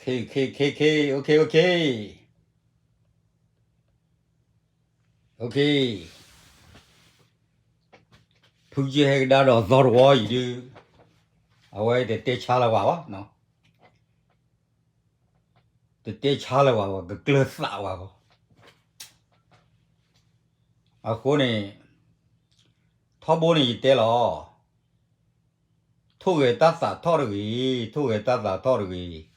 ခ့ ခ့ ခ့ ခ့ okay okay okay okay ဖုကၠ့ဟဲကဒါဒီးသီတဝီအံၤဒုး အဝဲတတဲဆါလၢၤဝဲဘၣ်, တတဲဆါလၢၤဝဲဘၣ် ကကျၢၤသးဝဲဘၣ်. အဃိန့ၣ် ထီဘိန့ၣ်ယတဲလီၤ ထိၣ်ဂဲၤတၢ်သးထီၣ်တဂ့ၤ, ထိၣ်ဂဲၤတၢ်သးထီၣ်တဂ့ၤ.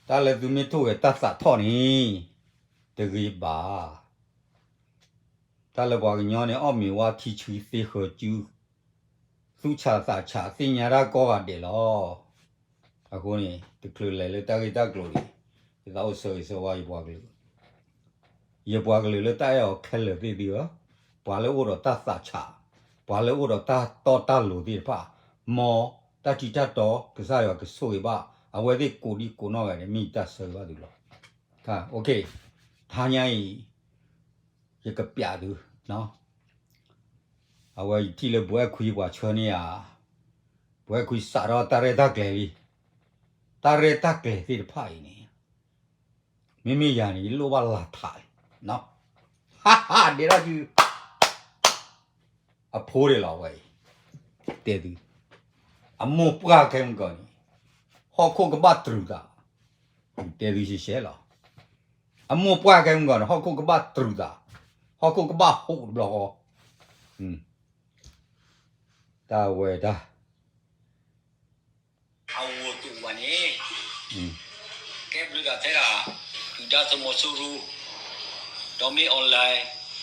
တၢ်လၢသုမ့ၢ်ထိၣ်ဂဲၤတၢ်သးထီၣ်န့ၣ် တဂ့ၤဘၣ်. တၢ်လၢပှၤကညီန့ၣ် အီၣ်မ့ၤဝါထံဆှံသ့ဃၢၤစု သူၣ်ဆးသးဆး သ့ၣ်ညါတၢ်ကိးဂၤဒဲးလီၤ. အဃိန့ၣ် တချုးလဲၤလၢတၢ်ဂ့ၢ်တၢ်ကျိၤန့ၣ် ယသးအိၣ်ဆၢဂ့ၤဆၢဝါယပှၤကလုာ် ယပှၤကလုာ်လၢတၢ်အဲၣ်အီၤခဲလၢာ်သ့ၣ်သုဧၢ, ပှၤလၢအိၣ်ဒီးတၢ်သးဆး, ပှၤလၢအိၣ်ဒီးတၢ်တီတၢ်လိၤသ့ၣ်တဖၣ်, မ်တၢ်ထံတၢ်တီကစၢ်ယွၤကဆိၣ်ဂ့ၤဘၣ် အဝဲသ့ၣ်ကိးဒံကိးနီၣ်ဂၤန့ၣ် မ့ၢ်ယတၢ်ဆၢဂ့ၤဘၣ်သုလီၤ. ထါညါအံၤ ယကပျးသု, အဝဲယထံၣ်လၢဘှဲခွံပှၤဆှၢန့ၢ်ဧါ, ဘှဲခွံစးထီၣ်တၢ်ရဲၣ်တၢ်ကျဲၤလံ, တၢ်ရဲၣ်တၢ်ကျဲၤသ့ၣ်တဖၣ်အံၤန့ၣ် မ့မ့ၢ်ယၤန့ၣ် ယလိၣ်ဘၣ်လါထးလံ, ဒဲဒၣ်ဒုး အဖိဒဲးလီၤဝဲအံၤ, တဲသု, အမိၢ်ပှၢ်ခဲမုၢ်ဂီၤန့ၣ် ဟီၣ်ခိၣ်ကဘၣ်တြူာ်သး, တဲသုရှဲရှဲလီၤ, အမိၢ်ပှၢ်ခဲမုၢ်ဂီၤန့ၣ် ဟီၣ်ခိၣ်ကဘၣ်တြူာ်သး, ဟီၣ်ခိၣ်ကဘၣ်ဟူးတဘျီဃီ, တၢ်ဝဲဒၣ် အဝဲတအိၣ်ဘၣ်န့ၣ် ကဲဘျုးဒၣ်ထဲဒၣ် ဒုၣ်ဒါသုးမီၤစိရိၤ, ဒီးမ့ၢ် online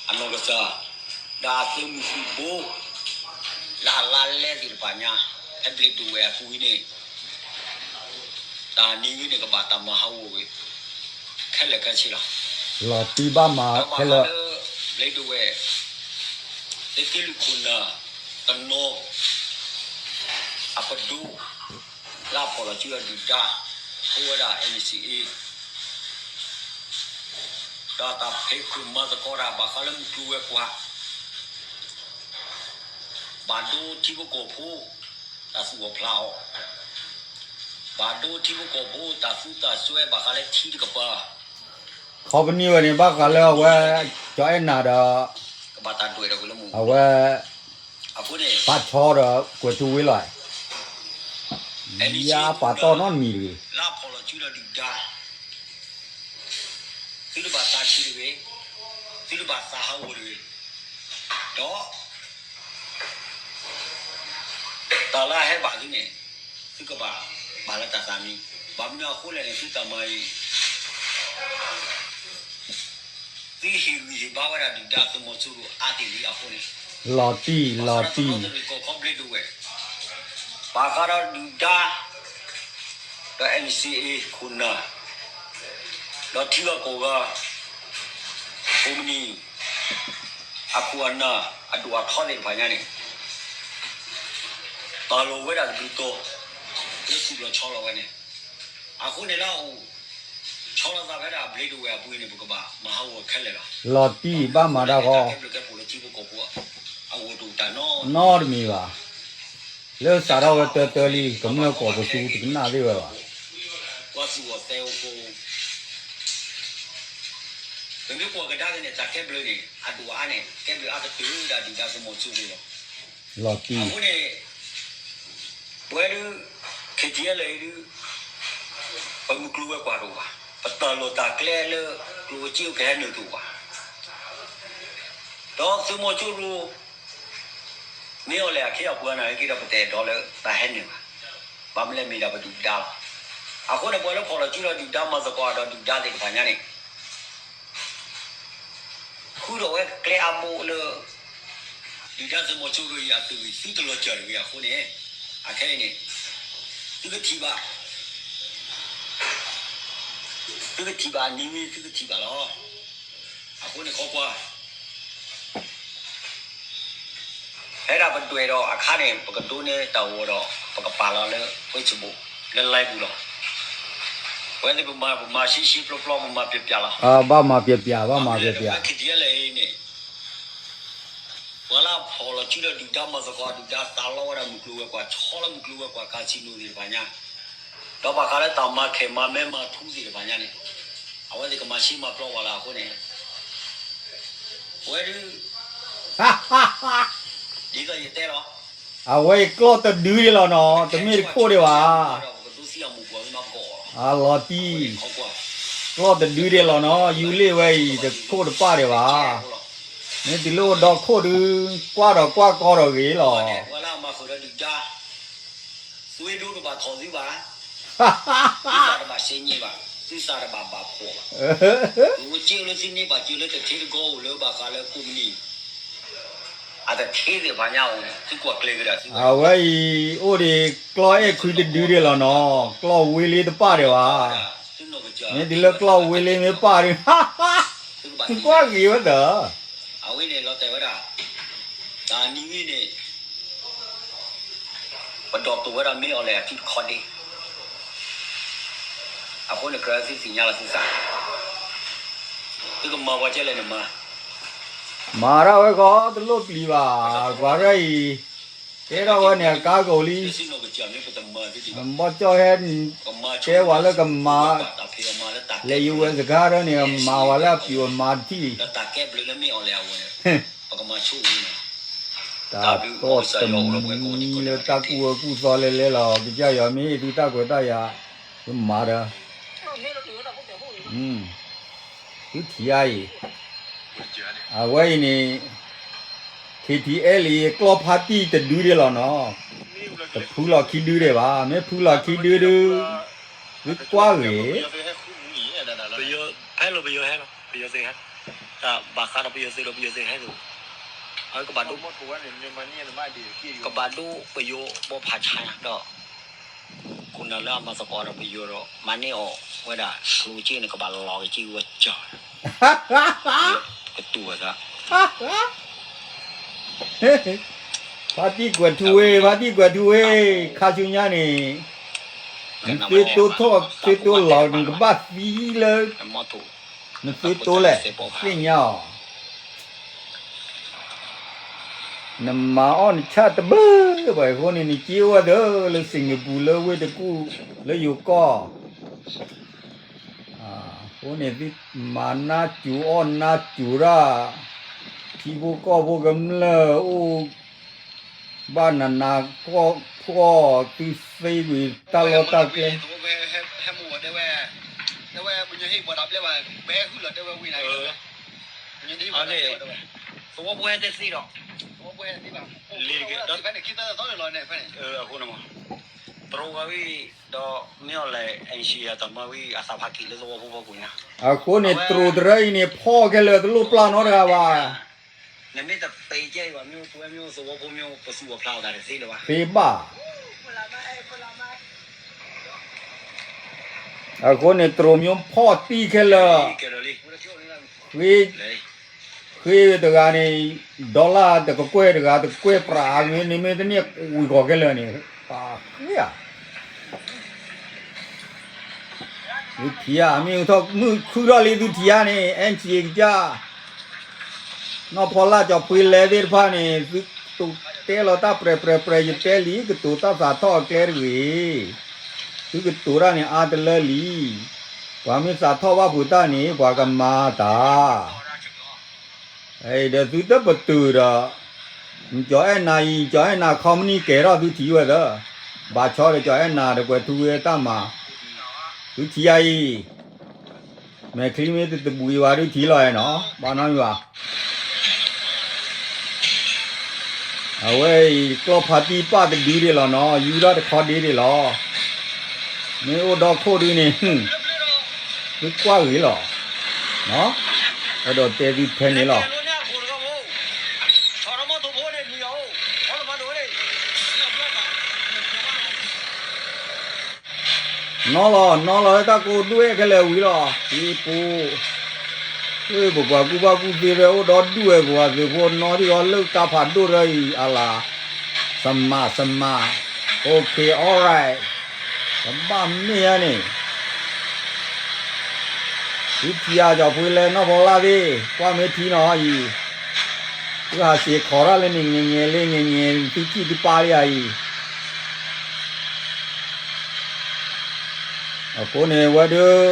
အနီၢ်ကစၢ်, ဒီးအသုးမုၢ်သံၣ်ဘိ လၢအလါလဲသ့ၣ်တဖၣ်ညါ, ဖဲဘျ့းဒိၣ်ဝဲၢ်အပူၤအံၤန့ၣ် တၢ်နံၤအံၤန့ၣ် ကဘၣ်တၢ်မၤဟးဂီၤဝဲ ခဲလၢာ်ခဲဆ့လီၤ. လီၤတံၢ်ဘၣ်မၤခဲလၢာ် ဘျ့းဒိၣ်ဝဲၢ် သုးက့လွံၢ်ခိၣ်နၢ် တနီၤ အပဒိၣ် လၢအဖီၣ်လီၤစုဒီးဒုၣ်ဒါ အိၣ်ဝဲဒၣ် NCA ဒီးတၢ်ဖံးဃုာ်မၤသကိးတၢ် ဘၣ်ဃးလၢမုၢ်ကျိၤဝဲၤကွာ် ဘၣ်ဒိထံဖိကီၢ်ဖိ တၢ်သူၣ်အီၣ်ဖျးအီၣ်, ဘၣ်ဒိထံဖိကီၢ်ဖိ တၢ်သူတၢ်စွဲ ဘၣ်ဃးလၢထံတကပၤ ခီပနံၣ်ဝဲန့ၣ် ဘၣ်ဃးလၢအဝဲ ကၠီအဲၣ်နၤဒီး အဝဲ ပာ်ဆီဒီးကွဲးထူဝ့လီၤ, ယပာ်တီၢ်နီတမံၤတဂ့ၤ, လၢဖီၣ်လီၤစုဒီးဒုၣ်ဒါ သုတဘၣ်သးဆံးတဂ့ၤ, သုတဘၣ်သးဟးဂီၤတဂ့ၤ, ဒီး တၢ်လၢအဟဲဘၣ်သုန့ၣ် သုကဘၣ်ဘၣ်လၢတၢ်သးမံ, ဘၣ်မနုၤအဃိလဲၣ်န့ၣ် သုတၢ်မၤအံၤ သုဟ့ၣ်ဂံၢ်ဟ့ၣ်ဘါဝဲဒၣ်ဒုၣ်ဒါသုးမီၤစိရိၤအါတ့ၢ်လံအဃိန့ၣ်, လီၤတံၢ်လီၤတံၢ် ကီၢ်ခီဘျ့ဒိၣ်ဝဲၢ်, ဘၣ်ဃးဒီးဒုၣ်ဒါ ဒီး NCA ခိၣ်နၢ်, ဒီးထံဂၤကီၢ်ဂၤ, ကိးမုၢ်နံၤ, အခိၣ်အနၢ်, အဒိၣ်အထီသ့ၣ်တဖၣ်ညါန့ၣ် ပာ်လီၤဝဲဒၣ်တဒုတီၤ လၢသူၣ်လီၤဆီလီၤဝဲန့ၣ်, အဃိန့ၣ်လၢအအိၣ် ဆီလီၤသးဖဲဒၣ်ဘျ့ဒိၣ်ဝဲၢ်အပူၤအံၤန့ၣ် ပကဘၣ်မၤဟးဂီၤခဲလၢာ်လီၤ. လီၤတံၢ်ဘၣ်မၤတၢ်ဂီၤ အဂီၢ်တအိၣ်တၢ်နီ နီတမံၤဘၣ်. လၢစးထီၣ်ဝဲတၢတၢလံ ကမျၢၢ်ကီၢ်ပသူတကနၣ်သ့ၣ်ဝဲဘၣ်. ပှၤသူၣ်အီၣ်သးအီၣ်ဖိ ပမ့ၢ်ကွၢ်ကဒါက့ၤန့ၣ် တၢ်ကဲဘျုးန့ၣ် အဒိၣ်အါန့ၣ် ကဲဘျုးအါကတၢၢ်ဒၣ်ဒုၣ်ဒါသုးမီၤစိရိၤလီၤ. လီၤတံၢ် အဃိန့ၣ် ပဝဲဒုး KTLA ဒုး ပမုၢ်ကျိၤဝဲၤကွာ်တအိၣ်ဘၣ်. ပတၢ်လီၢ်တၢ်ကျဲလၢ ကျိၣ်စ့အိၣ်ကဟဲနုာ်တအိၣ်ဘၣ်. ဒီးသုးမီၤစိရိၤ မ့ၢ်အီၤလဲၣ်အခ့အပှၤနာ်က့ဒီး ပတအဲၣ်ဒိးလၢတၢ်ဟဲနုာ်ဘၣ်. ဘၣ်မနုၤလဲၣ်မ့ၢ်ဒၣ်ပဒုၣ်ဒါလီၤ. အဃိန့ၣ် ပှၤလၢဖီၣ်လီၤစုဒီးဒုၣ်ဒါမၤသကိးဒီးဒုၣ်ဒါသ့ၣ်တဖၣ်ညါန့ၣ် ဃုထီၣ်ဝဲကျဲအါဘိလၢ ဒုၣ်ဒါသုးမီၤစိရိၤအံၤအသုးဂံၢ် သုတလီၤစၢၤတဂ့ၤအဃိန့ၣ် အခဲအံၤန့ၣ် သုကထံၣ်ဘၣ် သုကထံၣ်ဘၣ်နံၤမ့ၢ်သုကထံၣ်ဘၣ်လီၤ. အဃိန့ၣ်ခီကွၢ် ဖဲဒၣ်ပဒွဲၣ်ဒီးအခါန့ၣ် ပကဒိးန့ၢ်တၢ်ဂီၤဒီး ပကပာ်လီၤလၢ Facebook လၢ live ပူၤလီၤ. ပဝဲသ့ၣ်ပမၤ ပမၤဆှံဆှံပျီပျီ ပမၤပျဲးပျဲးလီၤ. ဘၣ်မၤပျဲးပျဲး ဘၣ်မၤပျဲးပျဲး KTLA အံၤန့ၣ် ပှၤလၢအဖီၣ်လီၤစုဒီးဒုၣ်ဒါမၤသကိးဒုၣ်ဒါ သးလီဝဲဒၣ်မုၢ်ကျိၤဝဲၤကွာ် ဆီလၢမုၢ်ကျိၤဝဲၤကွာ် casino သ့ၣ်တဖၣ်ညါ, ဒီးဘၣ်ဃးလၢတၢ်မၤခဲၣ်မၤမဲမၤထူသ့ၣ်တဖၣ်ညါန့ၣ်, အဝဲသ့ၣ်ကမၤဆံးမၤပျီဝဲလၢအဃိန့ၣ်, ဝဲဒုး ဒ်သိးယတဲလီၤ, အဝဲအံၤကျီၢ်တဒုဒၣ်လီၤနီၤ, တမ့ၢ်တခိၣ်ဒံးဘၣ်, အလီၤတံၢ်, ကျီၢ်တဒုဒၣ်လီၤနီၤ, ယူၤလ့ၣ်ဝဲအံၤ တခိၣ်တပၢ်ဒံးဘၣ်, မ့ၢ်တုၤလၢအိၣ်ဒီခိၣ်ဒုး, ကွၢ်ဒီးကွၢ်ကီဒီးဂ့ၤလီၤ. သွေးဒိုးတဘၣ်ထီၣ်သုဘၣ်, သုသးတဘၣ်စ့ညံဘၣ်, သုသးတဘၣ်ဘၣ်ဖှီၣ်ဘၣ်, သုကစ့လၢသုန့ၢ်ဘၣ်စ့လၢတထ့တကီအိၣ်လၢဘၣ်ဃးလၢကိးမုၢ်နံၤ, အတထ့သ့ၣ်တဖၣ်ညါအိၣ်န့ၣ် သုကွၢ်ကျဲၤကဒါသု, အဝဲအံၤအိၣ်ဒံးကျီၢ်အဲၣ်ခွံတဒုဒၣ်လီၤနီၤ, ကျီၢ်ဝ့လ့တပၢ်ဒံးဘၣ်, မ့ၢ်တုၤလၢကျီၢ်ဝ့လ့မ့ၢ်ပၢ်ဒုး, ကွၢ်ဂ့ၤဝဲသၢ အဝဲန့ၣ်လီၤတဲာ်ဝဲဒၣ်, တၢ်နံၤဝံၤန့ၣ်, ပဒိးတိာ်ဝဲဒၣ်မ့ၢ်အီၤလဲၣ်အစုတခီဒ့, အဃိန့ၣ်ကြၢးသုသ့ၣ်ညါလီၤသုသး, သုကမၤပှၤကဲလဲၣ်နမၤ, မၤဒၣ်ဝဲဃီတလိၣ်ပျံၤဘၣ်, ပှၤရၢအံၤ, တဲထီၣ်ဝဲန့ၣ်အကါကအိၣ်လံ, ဘီၣ်ကၠီၣ်ဟဲ, တဲဝဲလၢကမၤ, လဲၤယူၤဝဲစခါထီၣ်န့ၣ် မၤဝဲလၢအပျံၤအမၤတထံၣ်, တၢ်တီၢ်တမံၤလၢတၢ်ကူၣ်အၢကူၣ်သီလဲၤလဲၤလီၤ, ကစၢ်ယွၤမ့ၢ်ဟ့ၣ်သုတၢ်ခွဲးတၢ်ယာ်, သုမၤဒီး, သုထံၣ်ဧါအံၤ, အဝဲအံၤန့ၣ်, ခ့ထံအဲလံ ကျီၢ်ဖါတံၢ်တဒုဒၣ်လီၤနီၤ, တဖုလီၤခံဒုဒၣ်ဘၣ်, မ့ၢ်ဖုလီၤခံဒုဒု, သုကွၢ်ဂ့ၤ ဖဲလီၤပယီၤဟဲလီၤ, ပယီၤသုးဟဲ, တၢ်ဘၣ်ဃးဒီးပယီၤသုးဒီးပယီၤသုးဟဲသိး, အဝဲကဘၣ်ဒိ, ကဘၣ်ဒိပယီၤဘီဖးဆါညါဒီး, ခိၣ်နၢ်လၢအမၤသကိးဒီးပယီၤဒီး မၤန့ၢ်အီၤဝဲဒၣ် ကျိၣ်စ့န့ၣ်ကဘၣ်လီၤက့ၤဝဲကၠီ, ကတူၢ်ဝဲသး ဖါတံၢ်ကွဲးထူဝ့, ဖါတံၢ်ကွဲးထူဝ့, ခါဆူညါန့ၣ်, နသုတိထီၣ်သုတိလီၤ နကဘၣ်သံလၢ, နသုတိလဲၣ်, သ့ၣ်ညါအီၤ, နမၤအီၣ်နဆၣ်တဘၢဘၣ်အဃိန့ၣ် နစ့အိၣ်ဝဲသၢလၢ Singapore လၢဝ့ၢ်တကူၣ်, လၢယိၤကီၢ် အဃိန့ၣ်သုမၤနၢ်စူၤအီၣ်နၢ်စူၤတၢ်, ထံဖိကီၢ်ဖိကမျၢၢ်အိၣ်, ဘၣ်နးနးဖှီၣ်ဖှီၣ် သုသ့ကွံာ်တၢ်လီၢ်တၢ်ကျဲ, သဝီဖိဟဲတသ့ဒီး, သဝီဖိဟဲတသ့ဘၣ်, လ့ၤတကဲ, အဃိန့ၣ်မး, တရူးဂၤဝံၤဒီးမ့ၢ်အီၤလဲၣ် အ့ၣ်ရှံယၤတမၢဝံၤ အသးဖးက့ၤလၢသဝီဖိဖီခိၣ်ညါ, အဃိန့ၣ်တရူးတရၢအံၤန့ၣ် ဖီၣ်ခဲလၢာ်တလိၣ်ပျၢ်နီတဂၤဘၣ်, နမ့ၢ်တပ့ၤကဲအံၤဘၣ် မ့ၢ်အိၣ်ပဝဲမ့ၢ်အိၣ်သဝီဖိမ့ၢ်အိၣ်ပသူၣ်အဖျါအသးတသ့လၢၤဘၣ်, သ့ဘၣ် အဃိန့ၣ် တရူးမ့ၢ်ဖီၣ်တံၢ်ခဲလၢာ်, ဃ့တဂၤန့ၣ်, dollar တကကွဲၢ်တဂၤ တကကွဲၢ်ပြးမ့ၢ်န့ၣ် မ့ၢ်တန့ၢ်ဝံၤဂီၤခဲလၢာ်န့ၣ်, ပှၤဃ့ဧါ, သုထံၣ်ဧါ မ့ၢ်အိၣ်ထီၣ်မုၢ်ခုထီၣ်လံသုထံၣ်ဧါန့ၣ် အဲၣ်စ့ကစၢ် နီၢ်ဖီလာ်ကၠီၤဖှ့လဲသ့ၣ်တဖၣ်န့ၣ် သုတိၤတဲလီၤတၢ်ပြဲၤပြဲၤပြဲၤ ယတဲလံ ကတိၤတၢ်သးထီၣ်အကျဲတဂ့ၤ, သုကတိၤတၢ်န့ၣ်အါတလၢလံ, ပှၤမ့ၢ်သးထီၣ်ဘၣ်ဖုးတၢ်န့ၣ် ပှၤကမၤတၢ်, ဒီးသုတပတုာ်ဒီး, ကၠီၤအဲၣ်နၤအံၤ ကၠီၤအဲၣ်နၤ company ကဲထီၣ်သုထံၣ်ဝဲသၢ, ဘၣ်ဆီဒီးကၠီၤအဲၣ်နၤဒီးကွဲၤထူဝ့တၢ်မၤ, သုထံၣ်ဧါအံၤ မဲာ်ချံမ့ၢ်တတဘှံးဘၣ်ဒုးထံၣ်လီၤအဲၣ်နီၤ ဘၣ်နီတမံၤဘၣ်, အဝဲအံၤ ကျီၢ်ဖါတံၢ်ပၢ်တဒုဒ့ၣ်လီၤနီၤ ယူၤထီၣ်တခီဒ့ဒ့ၣ်လီၤ, မ့ၢ်အိၣ်ဒီခိၣ်ဒုန့ၣ် သုကွၢ်ဂ့ၤလီၤ, အဲၣ်ဒိးတဲသုဖဲန့ၣ်လီၤ. နီၢ်လီၤ နီၢ်လီၤလၢတၢ်ကိးဒွဲၣ်ခဲလၢာ်ဝံၤလီၤ သံပူၤ, ပပှၤကူၣ်ဘၣ်ကူၣ်သ့ဖဲအိၣ်ဒီဒူၣ်ဝဲပှၤသုးဖိနီၢ်ထံၣ်အီၤလၢတၢ်ဖးဒိၣ်ရၢအံၤအလၤ, စမး စမး, OK alright, ကဘၣ်မ့ၢ်ဧါန့ၣ် သုထံၣ်ဧါ ကၠီၤဖှ့လဲနီၢ်ဖီလာ်သ့ၣ် ကွၢ်မ့ၢ်ထံနီၤအံၤ, သုဟးစ့ၤခိးတၢ်လၢန့ၣ် ငဲၤငဲၤလၢငဲၤငဲၤ သုထံၣ်သုပၢ်လံဧါအံၤ. အဃိန့ၣ်ဝဲဒၣ်,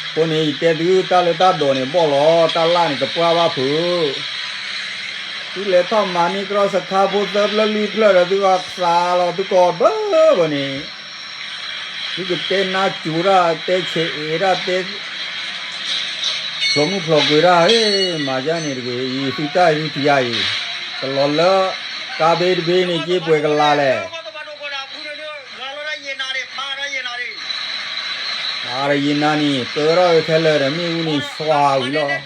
အဃိန့ၣ် ယတဲသုတၢ်လၢတၢ်ဒိးန့ၣ် ဘီၣ်လီၤ တၢ်လၢ်န့ၣ် ကပှၢ်ဘၣ်ဖုး, သုလဲၤထီၣ်မၤန့ၢ်ကရီစခါဖိသၢဖျၢၣ်လွံၢ်ဖျၢၣ်ဒီး သုကသးလီၤသုကိးဘၢဘၢန့ၣ် သုကတဲနါစူၤတၢ် တဲဆဲးအဲးတၢ် တဲ ဖျိးမုၢ်ဖျိးကွံာ်တၢ် ဟ့ၣ် မၤဒ်န့ၣ်တဂ့ၤ အံၤသုတၢ်အံၤသုထံၣ်ယါအံၤ, တလီၤလၢ ကါဘ့တဘ့န့ၣ် က့ပှဲၤကလၤလဲၣ်. အါဒီးယနါန့ၣ် ကၢထီၣ်ဝဲခဲလၢာ်ဒီး မ့ၣ်အူန့ၣ် ဆွါဝံၤလီၤ.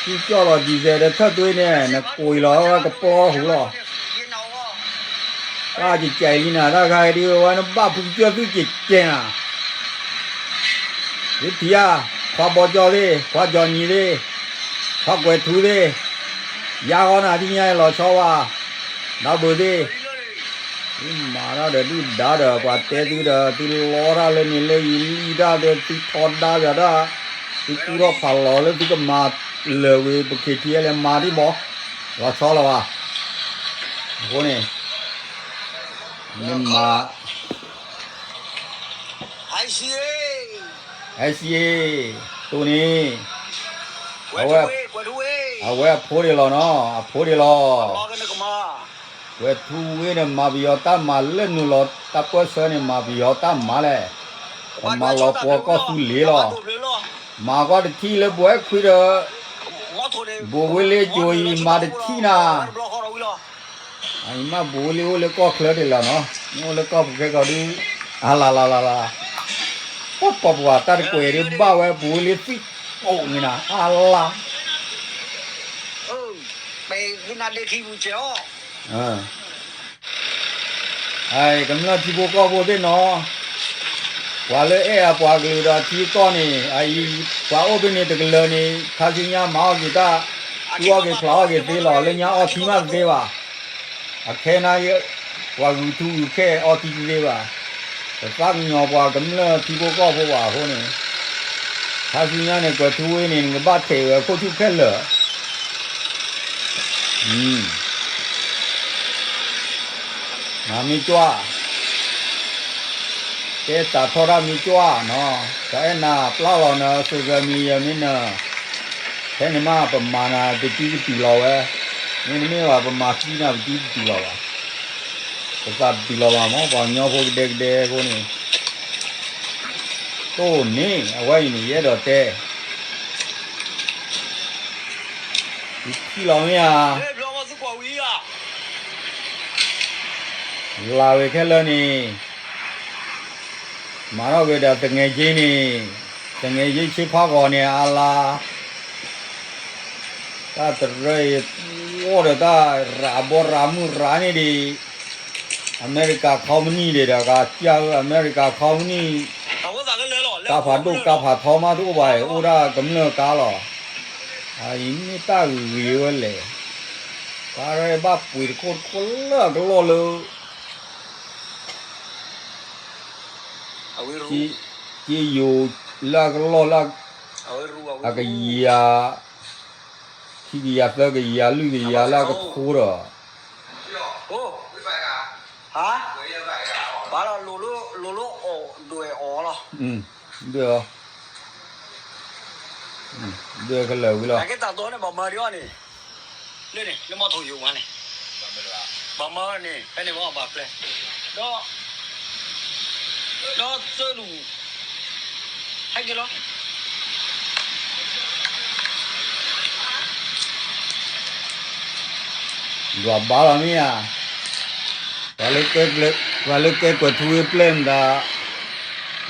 သုကၠီၣ်လီၤ diesel ဒီးထၢၣ်သွ့န့ၣ် နကိးအံၤလီၤဝဲကပီၢ်ဟူလီၤ. တၢ်ကကဲလံနၤ တၢ်ခါဒုးဝဲနဘၣ်ဖုကစၢၢ်သုကကဲနၤ, သုထံၣ်ဧါ, ခွါဘီကၠီသ့ၣ် ခွါကၠီနံၤသ့ၣ် ခွါကွဲၤထူသ့ၣ်, ယါဃီနၤထံၣ်ညါလီၤဆီဝါ, ဒီးဘုးသ့ၣ် သုမၤတၢ်ဒီးဒုၣ်ဒါဒီး ပှၤတဲသုဒီး သုလီတၢ်လၢန့ၣ်လၢယလံၣ်တၢ်ဒီး သုထီဒါယၤတၢ်, သုကူထီၣ်ဖးလီၤလၢသုကမၤလၢာ်ဝံၤ ပခ့ထံလဲၤမၤဒံးဘီ, လီၤဆီလီၤဘၣ်. အဃိန့ၣ် မ့ၢ်မၤ ဟဲစံး, တိၢ်န့ၣ် အဝဲအဖိဒ့ၣ်လီၤနီၤ, အဖိဒ့ၣ်လီၤ. ကွဲၤထူဝ့န့ၣ် မၤပယီၤတၢ်မၤလၢနုာ်လီၤ တၢ်ပၢၢ်ဆၢန့ၣ် မၤပယီၤတၢ်မၤလဲၣ်, ပမၤလီၤပှီၤကီၢ်သူလ့ၤလီၤ. မၤကွၢ်တထံၣ်လၢဘိးအဲၣ်ခွံဒီး ဘိးဝ့လ့ကၠိအံၤ မၤတထံၣ်နၤ အအံၤမ့ၢ်ဘိးဝ့လ့အိၣ်လၢကီၢ်ချၢဒၣ်လီၤနီၤ, မ့ၢ်အိၣ်လၢကီၢ်ပူၤခဲကီၢ်ဒုး, အလၤလၤလၤလၤ, ပှၤပှၤပှၤတၢ်တကွဲးဒုးဘၣ်ဝဲ ဘိးဝ့လ့သံၣ်ပိာ်န့ၣ်နၤ အလၤ ကမျၢၢ်ထံဖိကီၢ်ဖိသ့ၣ်နီၤ, ပှၤလၢအဲၣ်အပှၤကလုာ်ဒီးထံကီၢ်န့ၣ် အအံၤ ပှၤအိၣ်ဖဲန့ၣ်တကလၢာ်န့ၣ် ခါဆူညါမၤအီၣ်က့ၤတၢ်, ဃုအီၣ်က့ၤဖျးအီၣ်က့ၤသ့လီၤ, လၢညါအီထံမးတသ့ဘၣ်. အခဲနၤ, ပှၤဂုာ်ထူဂုာ်ခဲအီထံတသ့ဘၣ်. ပသးကညီၤပှၤကမျၢၢ်ထံဖိကီၢ်ဖိဘၣ်အဃိန့ၣ်, ခါဆူညါန့ၣ် ကွဲၤထူဝ့န့ၣ် နကဘၣ်ထဲးဝဲခိၣ်ဆူၣ်ခဲလၢာ် မၤမ့ၢ်ကွၢ်, တဲသးထီၣ်တၢ်မ့ၢ်ကွၢ်နီၤ, တၢ်အဲၣ်နၤပျၢ်လီၤနၤ social media မ့ၢ်နၤ, ဖဲန့ၣ်မးပမၤနၤ ပစုကတုၤလီၤဝဲ, မ့တမ့ၢ်ဘၣ် ပမၤသံနၤ ပစုတတုၤလီၤဘၣ်, ပသးတတုၤလီၤဘၣ်မး ပှၤကညီဖိကဒဲကဒဲအဃိန့ၣ်, တိၢ်န့ၣ် အဝဲအံၤန့ၣ် ယအဲၣ်ဒိးတဲ ယထံၣ်လီၤမ့ၢ်ဧါ, လၢဝဲခဲလၢာ်န့ၣ်, မၤထီၣ်က့ၤဒီးသူငယ်ချင်းန့ၣ်, သူငယ်ချင်းဆ့ဖးဂီၤန့ၣ် အလါ, တၢ်တရၢအံၤ ဝီၢ်ဒီးတၢ်ရးဘီရးမုၢ်ရးန့ၣ်ဒံး, အမဲရကၤ company ဒံးဒီး ကစၢ်ဧၢ အမဲရကၤ company ကါဖးဒိၣ်ကါဖးထီမးတအိၣ်ဘၣ်အံၤ အိၣ်ဒၣ်ကမျၢၢ်ကါလီၤ. အအံၤမ့ၢ်တၢ်ဂ့ၤဝဲလဲၣ်, တၢ်ရဲၣ်ဘၣ်ပှ့ၤတခိၣ်တခိၣ်လၢအကလီၢ်လၢ က့ယိၤလၢအကလီၢ်လၢ အကယၤ, ခံကယၤသၢကယၤလွံၢ်ကယၤလၢအကထိဒီး, ဘၣ်လီၤလိၤလိၤအီၤဒွဲၣ်အီၤလီၤ, ဒွဲၣ်အီၤ, ဒွဲၣ်ကလၢာ်ဝံၤလီၤ. လၢန့ၣ် လၢမီထိၣ်ယိာ်မးန့ၣ်, ဘၣ်မၤန့ၣ် ဖဲန့ၣ်ဘၣ်ဘၣ်ဖျဲၣ်, ဒီး ဒီးသၢလူၤ, ဟဲက့ၤလီၤ. ယွၤဘါလီၤမ့ၢ်ဧါ, ပှၤလၢကဲကွဲးထူဝ့ၣ်ပျဲၢ်မတၤ,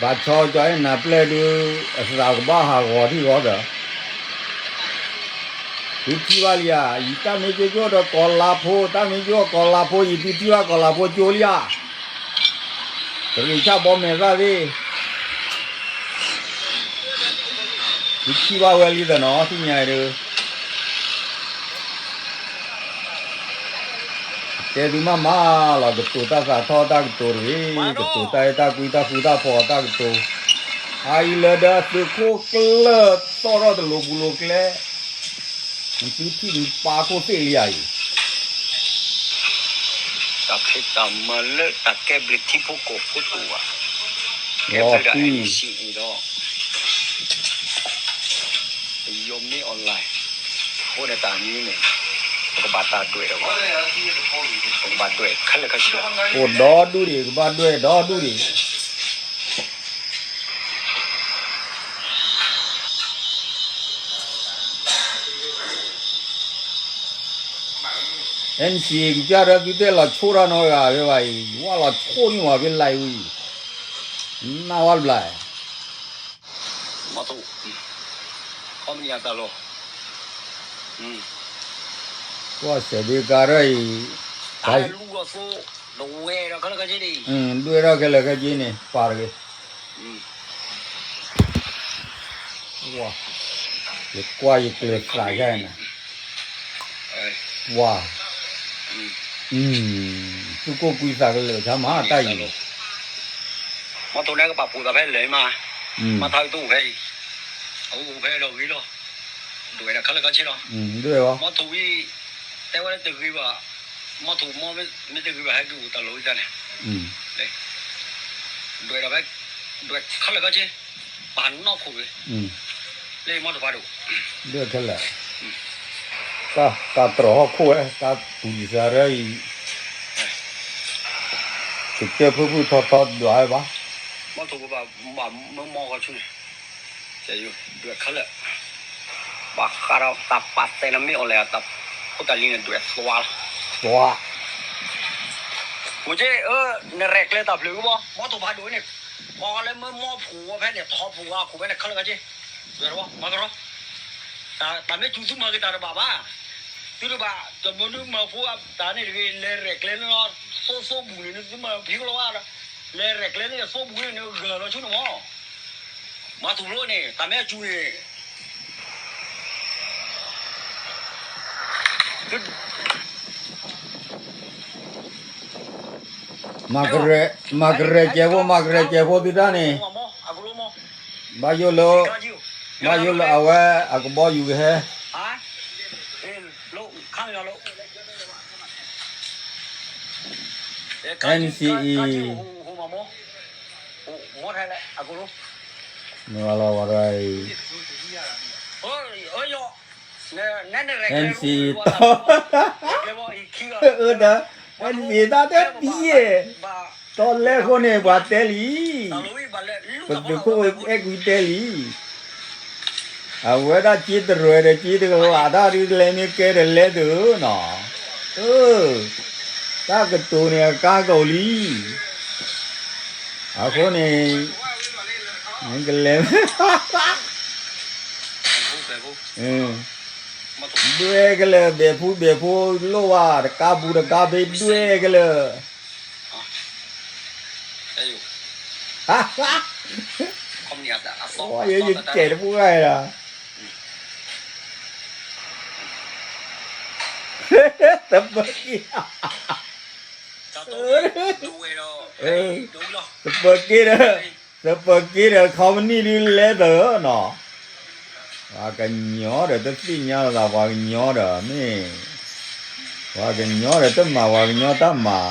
ဘၣ်ဆီကၠီအဲၣ်နၤပျဲၢ်ဒုး, အသးကဘၣ်ဟးဂီၤထံဂီၤဒီး သုထံၣ်ဘၣ်လံဧါ, ယတၢ်မ့ၢ်ကၠိကၠိဒီးကီၤလၤဖိ, တၢ်မ့ၢ်ကၠိကီၤလၤဖိ ယသုထံၣ်ဘၣ်ကီၤလၤဖိကၠိလံဧါ, တရံးဆၣ်ဘီမဲာ်သၣ်သ့ၣ်, သုထံၣ်ဘၣ်ဝဲလံသနီၤ ထံၣ်ညါအံၤဒုး တဲသုမးမးလီၤ ကတိၤတၢ်သးထီၣ်တၢ်ကတိၤတဂ့ၤ, ကတိၤတၢ်အဲၣ်တၢ်ကွံတၢ်ဃူတၢ်ဖိးတၢ်ကတိၤ, အအံၤလၢဒီးသုးခိၣ်ကျၢၢ်သီၣ်ထီၣ်တလိၤပူၤလိၤကျဲ, နသုထံၣ်နပၢ်ခိၣ်သ့ၣ်လံဧါအံၤ, တၢ်ဖံးတၢ်မၤလၢတၢ်ကဲဘျုးထံဖိကီၢ်ဖိတအိၣ်ဘၣ်, ကဲဘျုးဒီး အံၤစံအံၤဒီး ယိၤမ့ၢ် online အဃိန့ၣ်တၢ်နံၤန့ၣ် ပကဘၣ်တၢ်ဒွဲၣ်ဒီး ပကဘၣ်ဒွဲၣ်ခဲလၢာ်ခဲဆ့, အိၣ်ဒီဒူၣ်ဒံး ကဘၣ်ဒွဲၣ်ဒီဒူၣ်ဒံး. အဲၣ်စံၣ် ကစၢ်ဒီးသုတဲလီၤဆိၣ်တၢ်နီတဂၤဖဲဘၣ်အံၤ, ဝၣ်လီၤဆိၣ်န့ၢ်ဝဲဖဲ live ဝံၤ, နၢ်ဝဲတဘျီ, မီၢ်ထူၣ်, ခီပနံၣ်အတၢ်လီၤ, ကွၢ်စဲးဘ့ကါရၢၢ်အံၤ, တၢ်လူၢ်အသိး, ဒွဲၣ်ဒီးခဲလၢာ်ခဲဆ့န့ၣ်, ဒွဲၣ်ဒီးခဲလၢာ်ခဲဆ့န့ၣ် ပာ်တဂ့ၤ ယကွၢ်ယကျဲၤသးယါန့ၣ်, ဝါ, သုးခိၣ်ကွံသးကလၢာ်ဆါမးတၢ်အံၤ, မီၢ်ထူၣ်န့ၣ်ကပာ်ဖှိၣ်သးဖဲလဲၣ်မး, မၤထါကတအိၣ်ဖဲအံၤ, အအိၣ်ဖဲဒီးဂ့ၤလီၤ, ဒွဲၣ်ဒီးခဲလၢာ်ခဲဆ့လီၤ, မီၢ်ထူၣ်ဝံၤ, တဲဝဲလၢတဂ့ၤဘၣ်, မီၢ်ထူၣ်မီၢ်မ့ၢ်တဂ့ၤဘၣ် ဟဲက့ၤအိၣ်တၢ်လီၢ်ဝံၤတၢ်န့ၣ်, ဒွဲၣ်ဒီးဖဲ, ဒွဲၣ်ခဲလၢာ်ခဲဆ့, ပာ်နီၣ်ခိၣ်ဝဲ, လၢမီၢ်ထူၣ်ဖးဒိၣ်, ဒွဲၣ်ခဲလၢာ်, တၢ်တြီၤဟီၣ်ခိၣ်ဝဲ တၢ်ပူၤစၤရၢအံၤ, ကစၢၢ်ဖုၣ်ဖုၣ်ထီထီဒွးဝဲဘၣ်, မီၢ်ထူၣ်ဘၣ်, မၢမီၢ်ဂီၤဆူန့ၣ်, ဒွဲၣ်ခဲလၢာ်, ဘၣ်ဃးဒီးတၢ်ပာ်သဲးလၢမ့ၢ်အီၤလဲၣ်, တၢ်ဖိတၢ်လံၤန့ၣ်ဒွဲၣ်သွါလီၤ, သွါ, မိၢ်က့, နရဲၣ်ကျဲၤတၢ်ဖျၢၣ်ကဘီ, မီၢ်ထူၣ်ဖးဒိၣ်န့ၣ်, ပှၤလၢမၢမီၢ်ဖှိၣ်ဝဲဖဲန့ၣ် ထီဖှိၣ်ဝဲအခိၣ်ဖဲန့ၣ် ခဲလၢာ်ခဲဆ့, ဒွဲၣ်တဘီ မၤကရီ, တၢ်မ့ၢ်စူၤသုမၤက့ၤတၢ်တဘၣ်ဘၣ်, သုတဘၣ်, တမၢနုမၤဖိအတၢ်န့ၣ်တဂ့ၤ လဲၤရဲၣ်ကျဲၤလၢနီၤ, သိသိပူၤန့ၣ် နသုမၤဖံးကလီၤဘၣ်ဒီး, လဲၤရဲၣ်ကျဲၤလၢသိပူၤန့ၣ် နဂၢၢ်လီၤဆူန့ၣ်မီၢ်, မၤထူၣ်ဖးဒိၣ်န့ၣ် တၢ်မ့ၢ်အစူၤန့ၣ် မၤကရဲၣ်ကဲၤဖိ မၤကရဲၣ်ကဲၤဖိသုတၢ်န့ၣ်, ဘၣ်ယိၣ်လၢ, ဘၣ်ယိၣ်လၢအဝဲအကဘီယူၤကဟဲ, NCA, မ့ၢ်ဝဲလီၤဝဲဒၣ်အံၤ, NCA တီ, အၢဒီး, NCA တၢ်တဲပံၤယဲၢ်, တီလဲၢ်ခိၣ်န့ၣ် ပှၤတဲလံ, ပသုးခိၣ်အဲၣ်ကွံတဲလံ, အဝဲဒၣ်က့တရဲၣ်ဒီးက့တကလးတၢ်ဒုးလဲၤမ့ၢ်ကဲဒီးလဲၤသုးနီၤ, အၢ, တၢ်ကတိၤန့ၣ်အကါကအိၣ်လံ, အဃိန့ၣ်, မ့ၢ်ကလဲၤ ဒွဲၣ်ကလၢာ် ဘဲၣ်ဖူဘဲၣ်ဖိလိၣ်ဘၣ် တကါပူၤတကါဖဲဒွဲၣ်ကလၢာ်, ယကဲတပူၤဂၤလီၤ, တပၢၤက့ၤ, တပၢၤက့ၤဒီး, တပၢၤက့ၤဒီး ခီပနံၣ်ဒုးလဲၤသၢနီၤ, ပှၤကညီဒီးတသ့ၣ်ညါလီၤသး ပှၤကညီဒီးမ့ၢ်, ပှၤကညီဒီးတမၤ ပှၤကညီတၢ်မၤ,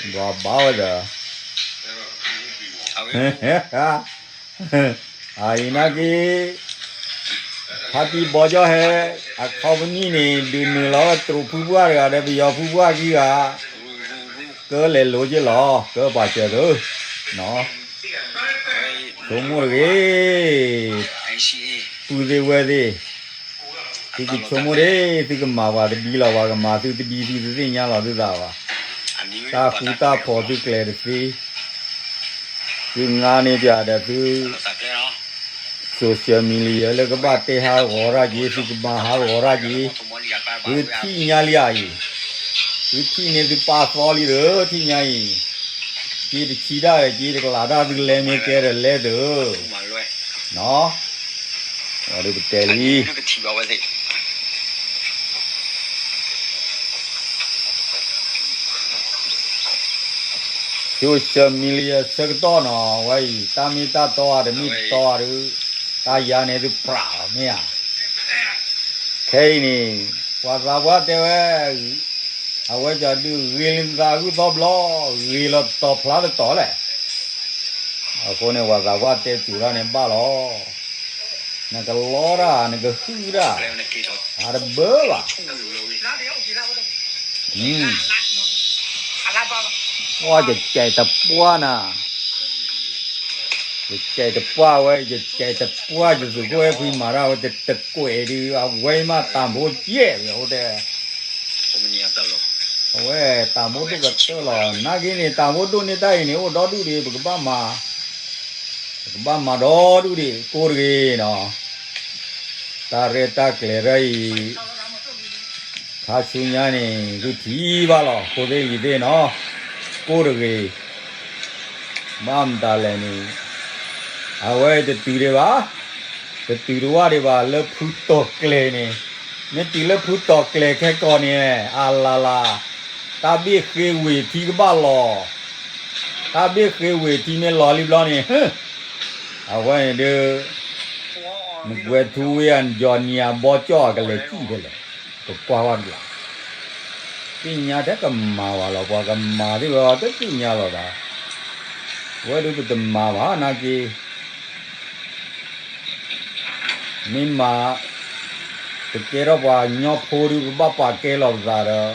ပှၤဘၣ်ဝဲဒီး အအံၤနာ်က့, ဖါတံၢ်ဘီကၠီဟဲ, အခီပနံၣ်န့ၣ် ဒုးနုာ်လီၤဝဲတရူးဖုပှၢ်တဂၤဒီး ပယီၤဖုပှၢ်ခံဂၤ, ကလဲၤလိၤက့ၤလီၤ ကပာ်စၢၤသု, ဆိကမိၣ်တဂ့ၤ, ပုၢ်သ့ၣ်ဝဲၢ်သ့ၣ်, သုကဆိကမိၣ်တဂ့ၤ, သုကမၤပှၤတဒ်လီၤ ပှၤကမၤသုတဒ် သုတသ့ၣ်ညါလီၤသုသးဘၣ်, တၢ်ဃူတၢ်ဖိးသုကျဲၤတသ့ သုငါန့ၢ်ပၠးဒီးသု, social media လၢကဘၣ်တဲဟးဂီၤတၢ်က့ၤ သုကမၤဟးဂီၤတၢ်က့ၤ, သုထံၣ်ညါလံဧါအံၤ, သုထံၣ်န့ၢ်သုပာ်သီလံဒီး ထံၣ်ညါအံၤ, က့ၤတဆံတၢ်ဒီးက့ၤတကလးတၢ် သုလဲၤမ့ၢ်ကဲဒီးလဲၤသု, နီၤ, ဝဲဒၣ်ကတဲလံ သ social media ဆၢကတီၢ်နီၤ အဝဲအံၤ တၢ်မ့ၢ်တၢ်တီဧါ တမ့ၢ်တီဧါဒုး တၢ်ယါန့ၣ်သုပြးလီၤမ့ၢ်ဧါ. ခဲအံၤန့ၣ် ပှၤသးပှၢ်တဲဝဲ အဝဲကဒုးဂ့ၤလၢနသးဂုၢ်သီဘျီ ဂ့ၤလီၤတီၤဖျါတတီၤလဲၣ်. အဃိန့ၣ် ပှၤသးပှၢ်တဲစူၤတၢ်န့ၣ်ဘၣ်လီၤ. နကလီတၢ် နကဟုၣ်တၢ် အတဘၢဘၣ်. ပှၢ်ယကဲတပှၢ်နၤ, ယကဲတပှၢ်ဝဲ ယကဲတပှၢ် ယသုးခိၣ်အဲၣ်ခွံမၤတၢ်ဝဲတကွဲးဒုး အဝဲမးတၢ်ဖိကဲၣ်ဝဲ အိၣ်တဲ အဝဲတၢ်ဖိဒိၣ်ကတၢၢ်လီၤ. နာ်က့န့ၣ် တၢ်ဖိဒိၣ်န့ၢ်တၢ်အံၤန့ၣ် အိၣ်ဒီဒူၣ်ဒံး ပကဘၣ်မၤ, ပကဘၣ်မၤဒီဒူၣ်ဒံး ကိၢ်တဂ့ၤနီၤ. တၢ်ရဲၣ်တၢ်ကျဲၤတၢ်အံၤ ခါဆူညါန့ၣ် သုထံၣ်ဘၣ်လီၤ ဖိသ့ၣ်လံၤသ့ၣ်နီၤ, ကိၢ်တဂ့ၤ. ဘၣ်မတၤလဲၣ်န့ၣ် အဝဲတတုၤဒံးဘၣ်, တတုၤတဝၢ်ဒံးဘၣ် လၢဖုတီၤကျဲၤန့ၣ်, မ့ၢ်တုၤလၢဖုတီၤကျဲၤခဲကီးန့ၣ် အလၤလၤ, တၢ်ဘ့ၣ်ဃ့ဝ့ၤထံကဘၣ်လီၤ, တၢ်ဘ့ၣ်ဃ့ဝ့ၤထံမ့ၢ်လီၤလံဘျီန့ၣ် အဝဲန့ၣ်ဒုး နကွဲၤထူဝ့အယီၤနံၤအဘီကၠီၣ်အကလဲၤစံၣ်ဖဲလဲၣ်, ကကွၢ်ဝဲဒၣ်, သ့ၣ်ညါထဲကမၤဝဲလီၤ ပှၤကမၤသ့ၣ်ဝဲတသ့ၣ်ညါလီၤသး, ဝဲဒုးပတမၤဘၣ်နာ်က့ မ့ၢ်မၤ ပကဲထီၣ်ပှၤကညီဖိဒုး ပဘၣ်ပာ်ကဲလီၤပသးဒီး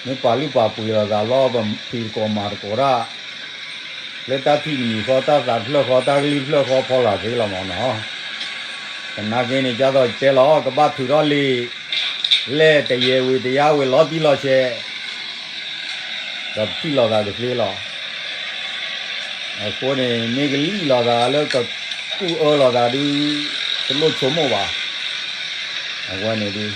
မ့ၢ်ပာ်လုၢ်ပာ်ပှ့ၤလီၤသးလီၤ ပဖံးသကိးမၤသကိးတၢ် လၢတၢ်ထံၣ်မံၤဃီ တၢ်သးတဖျၢၣ်ဃီ တၢ်ကလုၢ်တဖျၢၣ်ဃီ ဖီလာ်သ့လီၤမးနီၤ. သနာ်က့န့ၣ် ကၢ်သိးတဲလီၤ ကဘၣ်ထုးထီၣ်လံာ် လဲၣ်တယဲဝံၤတယါဝံၤ လီၤတံၢ်လီၤဆဲး ဒီးပထံၣ်လိာ်သးကသ့လီၤ. အဃိန့ၣ် မ့ၢ်ကလံၣ်လိာ်သးလၢကကူၣ်အၢလိာ်သးဒုး တလိၣ်ဆိကမိၣ်ဘၣ်. အဝဲန့ၣ်ဒုး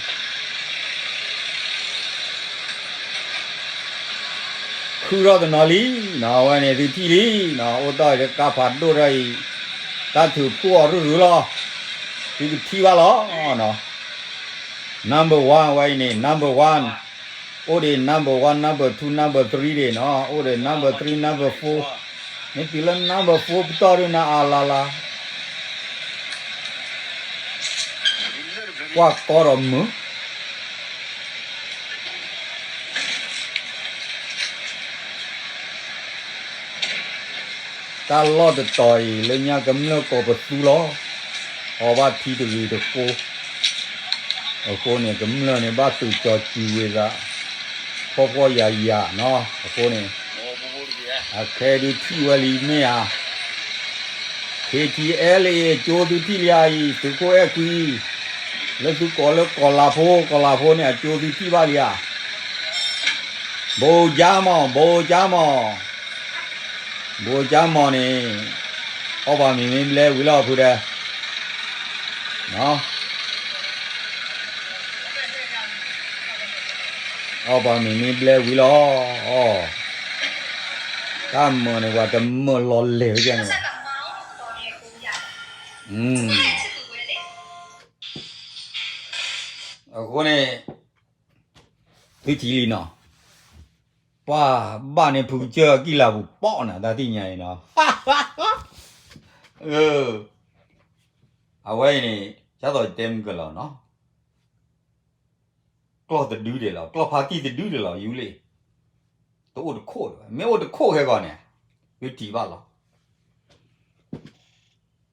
ခုၣ်ထီၣ်တနီၤလံနီၤ အဝဲန့ၣ်သုထံၣ်လံနီၤ အိၣ်တ့ၢ်အံၤလၢကါဖးဒိၣ်တၢ်အံၤ တၢ်ထုးဖှိၣ်အီၤရုၢ်ရုၢ်လီၤ. သုကထံၣ်ဘၣ်လီၤနီၤ. Number one အဝဲအံၤန့ၣ် number one အိၣ်ဒံး number one number two number three ဒံးနီၤ အိၣ်ဒံး number three number four မ့ၢ်တုၤလၢ number four ပတီၢ်ဒုးနၤအလါလါ ကွၢ်ကီဒီးမုာ် တၢ်လီၢ်တတီၤအံၤ လၢညါကမျၢၢ်ကိးပသူလီၤ. အီဘၣ်ထံတဂ့ၤတကိး အဃိန့ၣ် ကမျၢၢ်န့ၣ် ဘၣ်သုးကၠီၤစူၤဝံၤသး ဖှီၣ်ဖှီၣ်ယာ်ယာ်နီၤ အဃိန့ၣ် အခဲဒုးထံၣ်ဝဲလံမ့ၢ်ဧါ. KTLA အကၠိသုထံၣ်လံဧါအံၤ သုးခိၣ်အဲၣ်ကွံ လၢသုကိးလၢကီၤလၤဖိ ကီၤလၤဖိန့ၣ် အကၠိသုထံၣ်ဘၣ်လံဧါ. ဘိကၠါမီၢ် ဘိကၠါမီၢ် ဘိကၠါမီၢ်န့ၣ် အီၣ်ပှၤမံၤမ့ၢ်ဘျဲဝံၤလီၤဖုဒဲး အီၣ်ပှၤမံၤမ့ၢ်ဘျဲဝံၤလီၤ. တၢ်မုာ်န့ၣ် ပှၤတမုာ်လီၤလဲၤဝဲန့ၣ်ဘၣ်. အဃိန့ၣ် သုထံၣ်လံနီၤ ပှၤဘၣ်န့ၣ်ဖုကစၢၢ်ကံၢ်လၤပူၤပီၣ်နၤ တၢ်သ့ၣ်ညါအံၤနီၤ အဝဲအံၤန့ၣ် ကၢ်သိးတဲမုၢ်ကလီၤနီၤ ကျီၢ်တဒုဒဲးလီၤ ကျီၢ်ဖါတံၢ်တဒုဒဲးလီၤ ယူလံ တအိၣ်တခိၣ်ဒံးဘၣ် မ့ၢ်အိၣ်တခိၣ်ခဲကီးန့ၣ် သုထံၣ်ဘၣ်လီၤ.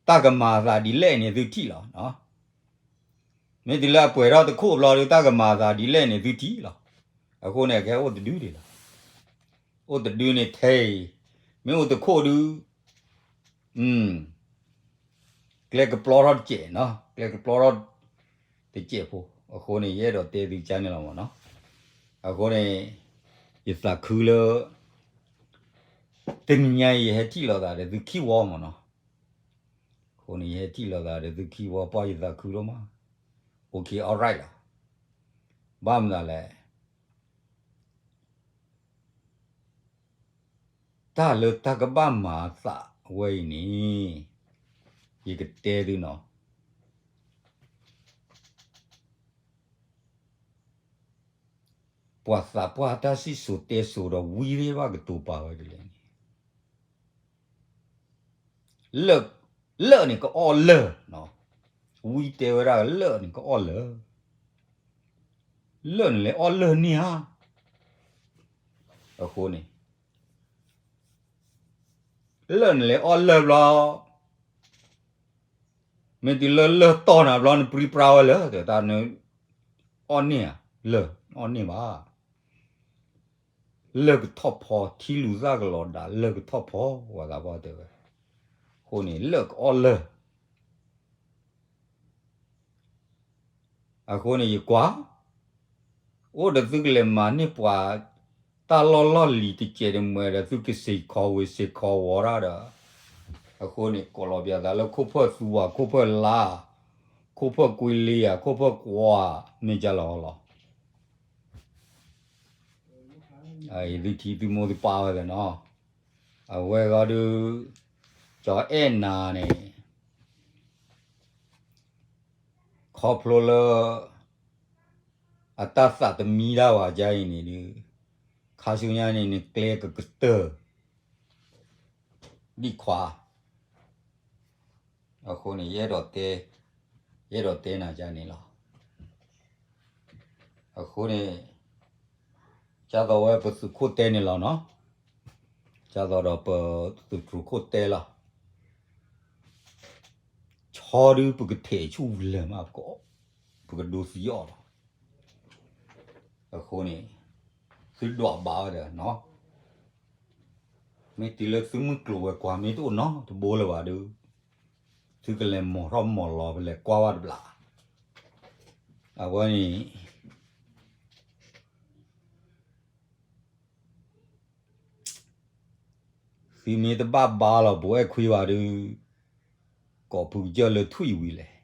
တၢ်ကမၤအသးဒ်လဲၣ်န့ၣ်သုထံၣ်လီၤ. မ့ၢ်တုၤလၢအပှဲၤထီၣ်တခိၣ်ဘျီဒီး တၢ်ကမၤအသးဒ်လဲၣ်န့ၣ်သုထံၣ်လီၤ. အဃိန့ၣ် အကဲအိၣ်တဒုဒံးလီၤ. အိၣ်တဒုန့ၣ်ထဲအံၤ မ့ၢ်အိၣ်တခိၣ်ဒု ကျဲကပျီထီၣ်တစဲးနီၤ ကျဲကပျီထီၣ်တစဲးဖိ အဃိန့ၣ် ယအဲၣ်ဒိးတဲသုကါန့ၣ်လီၤမ့ၢ်နီၤ. အဃိန့ၣ် ယသးခုလၢ တနံၤညါအံၤ ယဟဲထံၣ်လိာ်သးဒီးသုခံဝီမ့ၢ်နီၤ. အဃိန့ၣ် ယဟဲထံၣ်လိာ်သးဒီးသုခံဝီ ပှၢ်ယသးခုဒိၣ်မး OK alright လီၤ. ဘၣ်မနုၤလဲၣ် တၢ်လၢတၢ်ကဘၣ်မၤအသးဝဲအံၤန့ၣ် ယကတဲသုနီၤ ပှၤသးပှၢ်တၢ်စံၣ်စိၤတဲစိၤဒီးဝံသ့ၣ်တဖၣ်ကတိၤပာ်ဝဲဒ်လဲၣ်န့ၣ် လၢၢ်, လၢၢ်န့ၣ်ကအီၣ်လၢၢ်, ဝံတဲဝဲဒၣ်လၢၢ်န့ၣ်ကအီၣ်လၢၢ်, လၢၢ်န့ၣ်လဲၤအီၣ်လၢၢ်န့ၣ်ဧါ. အဃိန့ၣ် လၢၢ်န့ၣ်လဲၤအီၣ်လၢၢ်ဘျီ, မ့ၢ်တုၤလၢလၢၢ်တီၢ်နၤဘျီ နပြံပြါဝဲလၢာ် တဲတၢ်န အီၣ်န့ၢ်ဧါ, လၢၢ်အီၣ်န့ၢ်ဘၣ်. လၢၢ်ကထီၣ်ဖီ ထံလူၤသၣ်ကလီၤဒၣ် လၢၢ်ကထီၣ်ဖီ ပှၤသးပှၢ်တဲဝဲ. အဃိန့ၣ် လၢၢ်ကအီၣ်လၢၢ်. အဃိန့ၣ်ယကွၢ်, အိၣ်ဒီးသုကလဲၤမၤန့ၢ်ပှၤ တၢ်လီၢ်လီၢ်လံၤတစဲးတမှဲဒီး သုကစ့ၤခီဝ့ၤစ့ၤခီဝီၤတၢ်ဒီး, အဃိန့ၣ် ကိးလီၤပၠးသးလၢခိၣ်ဖၢၣ်သူဧါ, ခိၣ်ဖၢၣ်လါ, ခိၣ်ဖၢၣ်ကွံလ့ဧါ, ခိၣ်ဖၢၣ်ကွီဧါ, မ့ၢ်ကလီၤလီၤ. သုထံသုမိၢ်သုပၢ်ဝဲသ့ၣ်နီၤ, အဝဲဂီၢ်ဒုး, ကၠီအဲၣ်နၤန့ၣ် ခီဖျိလၢ အတၢ်သးတမံတၢ်ဘၣ်ကါအံၤန့ၣ်ဒုး, ခါဆူညါန့ၣ် နကျဲကကတၢၢ် ဒံၣ်ခွါ, အဃိန့ၣ် ယအဲၣ်ဒိးတဲ, ယအဲၣ်ဒိးတဲနၤကါန့ၣ်လီၤ. အဃိန့ၣ် ကၢ်သိးဝဲပသုးခိၣ်တဲန့ၣ်လီၤနီၤ, ကၢ်သိးဒီးပသုးခိၣ်တဲလီၤ. ဆီဒုးပကထဲးဆူၣ်လဲၤမး, ပကဒိသံအီၤလီၤ. အဃိန့ၣ် သုဒွးဘၣ်ဝဲဒီးနီၤ, မ့ၢ်တုၤလၢသုမုၢ်ကျိၤဝဲၤကွာ်မ့ၢ်တအိၣ်နီတဘိလၢၤဘၣ်ဒီး, သုကလဲၤမိာ်ထီၣ်မိာ်လီၤ ပလဲၤကွၢ်ဘၣ်တဘျီ. အဝဲန့ၣ် သုမ့ၢ်တဘၣ်ဘါလီၤဘူးအဲၣ်ခွံဘၣ်ဒီး, ကိးဖုကစၢၢ်လၢထွံၣ်ဝံၤလဲၣ်.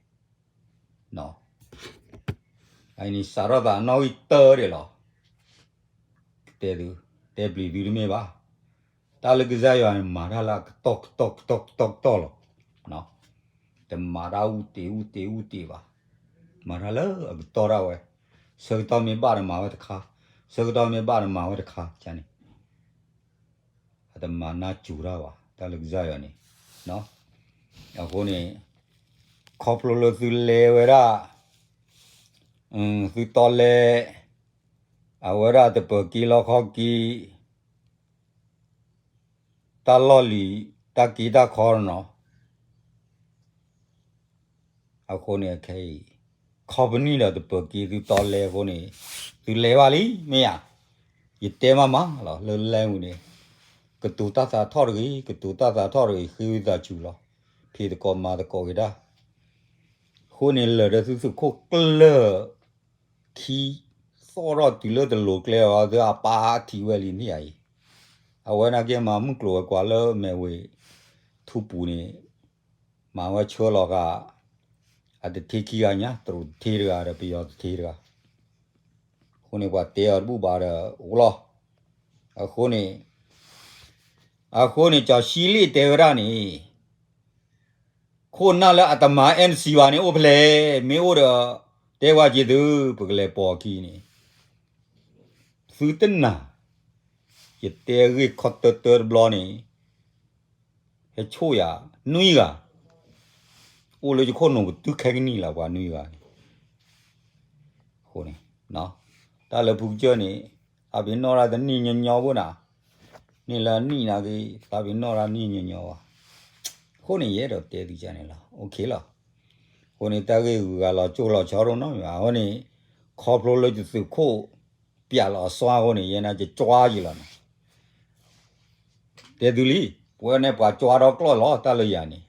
အန့ၣ်စးထီၣ်သးနီၣ်ဂံၢ်တၢဒဲးလီၤ. တဲသု, တဲပျံၤသုတမ့ၢ်ဘၣ်. တၢ်လၢကစၢ်ယွၤန့ၣ် မၤတၢ်လၢအကတီၢ်ကတီၢ်ကတီၢ်ကတီၢ်လီၤ. တမၤတၢ်အူတ့ၢ်အူတ့ၢ်အူတ့ၢ်ဘၣ်. မၤတၢ်လၢအကတီၢ်ဒၣ်ဝဲ, ဆၢကတီၢ်မ့ၢ်ဘၣ်ဒီးမၤဝဲတခါ, ဆၢကတီၢ်မ့ၢ်ဘၣ်ဒီးမၤဝဲတခါန့ၣ် အတမၤနၢ်စူၤတၢ်ဘၣ် တၢ်လၢကစၢ်ယွၤန့ၣ်. အဃိန့ၣ် ခီဖျိလၢသုလဲၤဝဲဒၣ်, သုတီလဲၤ, အဝဲဒၣ်တပၢၤက့လီခီက့, တၢ်လီၢ်လံၤ, တၢ်က့တၢ်ခီနီၤ. အဃိန့ၣ်ခဲအံၤ ခီပနံၣ်ဒီးတပၢၤက့သုတီလဲၤအဃိန့ၣ်, သုလဲၤဘၣ်လံ မ့ၢ်ဧါ. ယတဲမးမးလီၤ လၢလဲၤဝံၤန့ၣ်, ကတိၤတၢ်သးထီၣ်တဂ့ၤ, ကတိၤတၢ်သးထီၣ်တဂ့ၤ, ဃ့ဝံသးစူၤလီၤ. ဖံးသကိးမၤသကိးက့ၤတၢ်. အဃိန့ၣ် လၢာ်ဒီးသုသုးခိၣ်ကျၢၢ် ခံ သီၣ်ထီၣ်တုၤလၢတလိၤကျဲအီၤ သုအပၢ်ထံၣ်ဝဲလံန့ၣ်ဧါအံၤ. အဝဲနာ်က့မၤမုၢ်ကျိၤဝဲၤကွာ်လၢမဲာ်ဝ့ၤထူပူၤန့ၣ်, မၤဝဲဆှၢလီၤဃာ် အတထ့ခံဂၤညါ တရူးတထ့တဂၤဒီးပယီၤတထ့တဂၤ. အဃိန့ၣ် ပှၤတဲအီၤတဘူၣ်ဘၣ်ဒီးအိၣ်လီၤ. အဃိန့ၣ်, အဃိန့ၣ် ကၠီၤဆံလ့ၣ်တဲဝဲဒၣ်န့ၣ်, ခိၣ်နၢ်လၢအတမၤ NCA ဘၣ်န့ၣ် အိၣ်ဖဲလဲၣ်, မ့ၢ်အိၣ်ဒီး တဲဝဲက့ၤသု, ပကလဲၤပိာ်အခံန့ၣ်, သုတနာ်, ယတဲအဂ့ၢ်ခီတၢတၢတဘျီန့ၣ်, ဟဲဆိၣ်ယၤ နွံဂၤ, အိၣ်လၢယခိၣ်နူာ်ကတုၤခဲကနံၣ်လၢပှၤနွံဂၤန့ၣ်. အဃိန့ၣ်, တၢ်လၢဖုကစၢၢ်န့ၣ်, သးပ့ၤနီၣ်တၢ်တနံၣ်ညီညီဘၣ်နၤ, န့ၣ်လၢနံၣ်နာ်က့ သးပ့ၤနီၣ်တၢ်နံၣ်ညီညီဘၣ်. အဃိန့ၣ် ယအဲၣ်ဒိးတဲသုကန့ၣ်လီၤ, OK လီၤ. အဃိန့ၣ် တၢ်ဂ့ၢ်ဂုၤဂၤလီၤကၠိလီၤဆီဒိၣ်နီၤ, အဃိန့ၣ် ခီဖျိလၢယသုးခိၣ် ပျးလီၤအစွါအဃိန့ၣ် ယဲန့ၣ်ကကွၢ်ယံၤလီၤန့ၣ်, တဲသုလံ, ပဝဲန့ၣ်ပှၤကွၢ်ဒီကျီၢ်လီၤ တၢ်လၢယၤန့ၣ်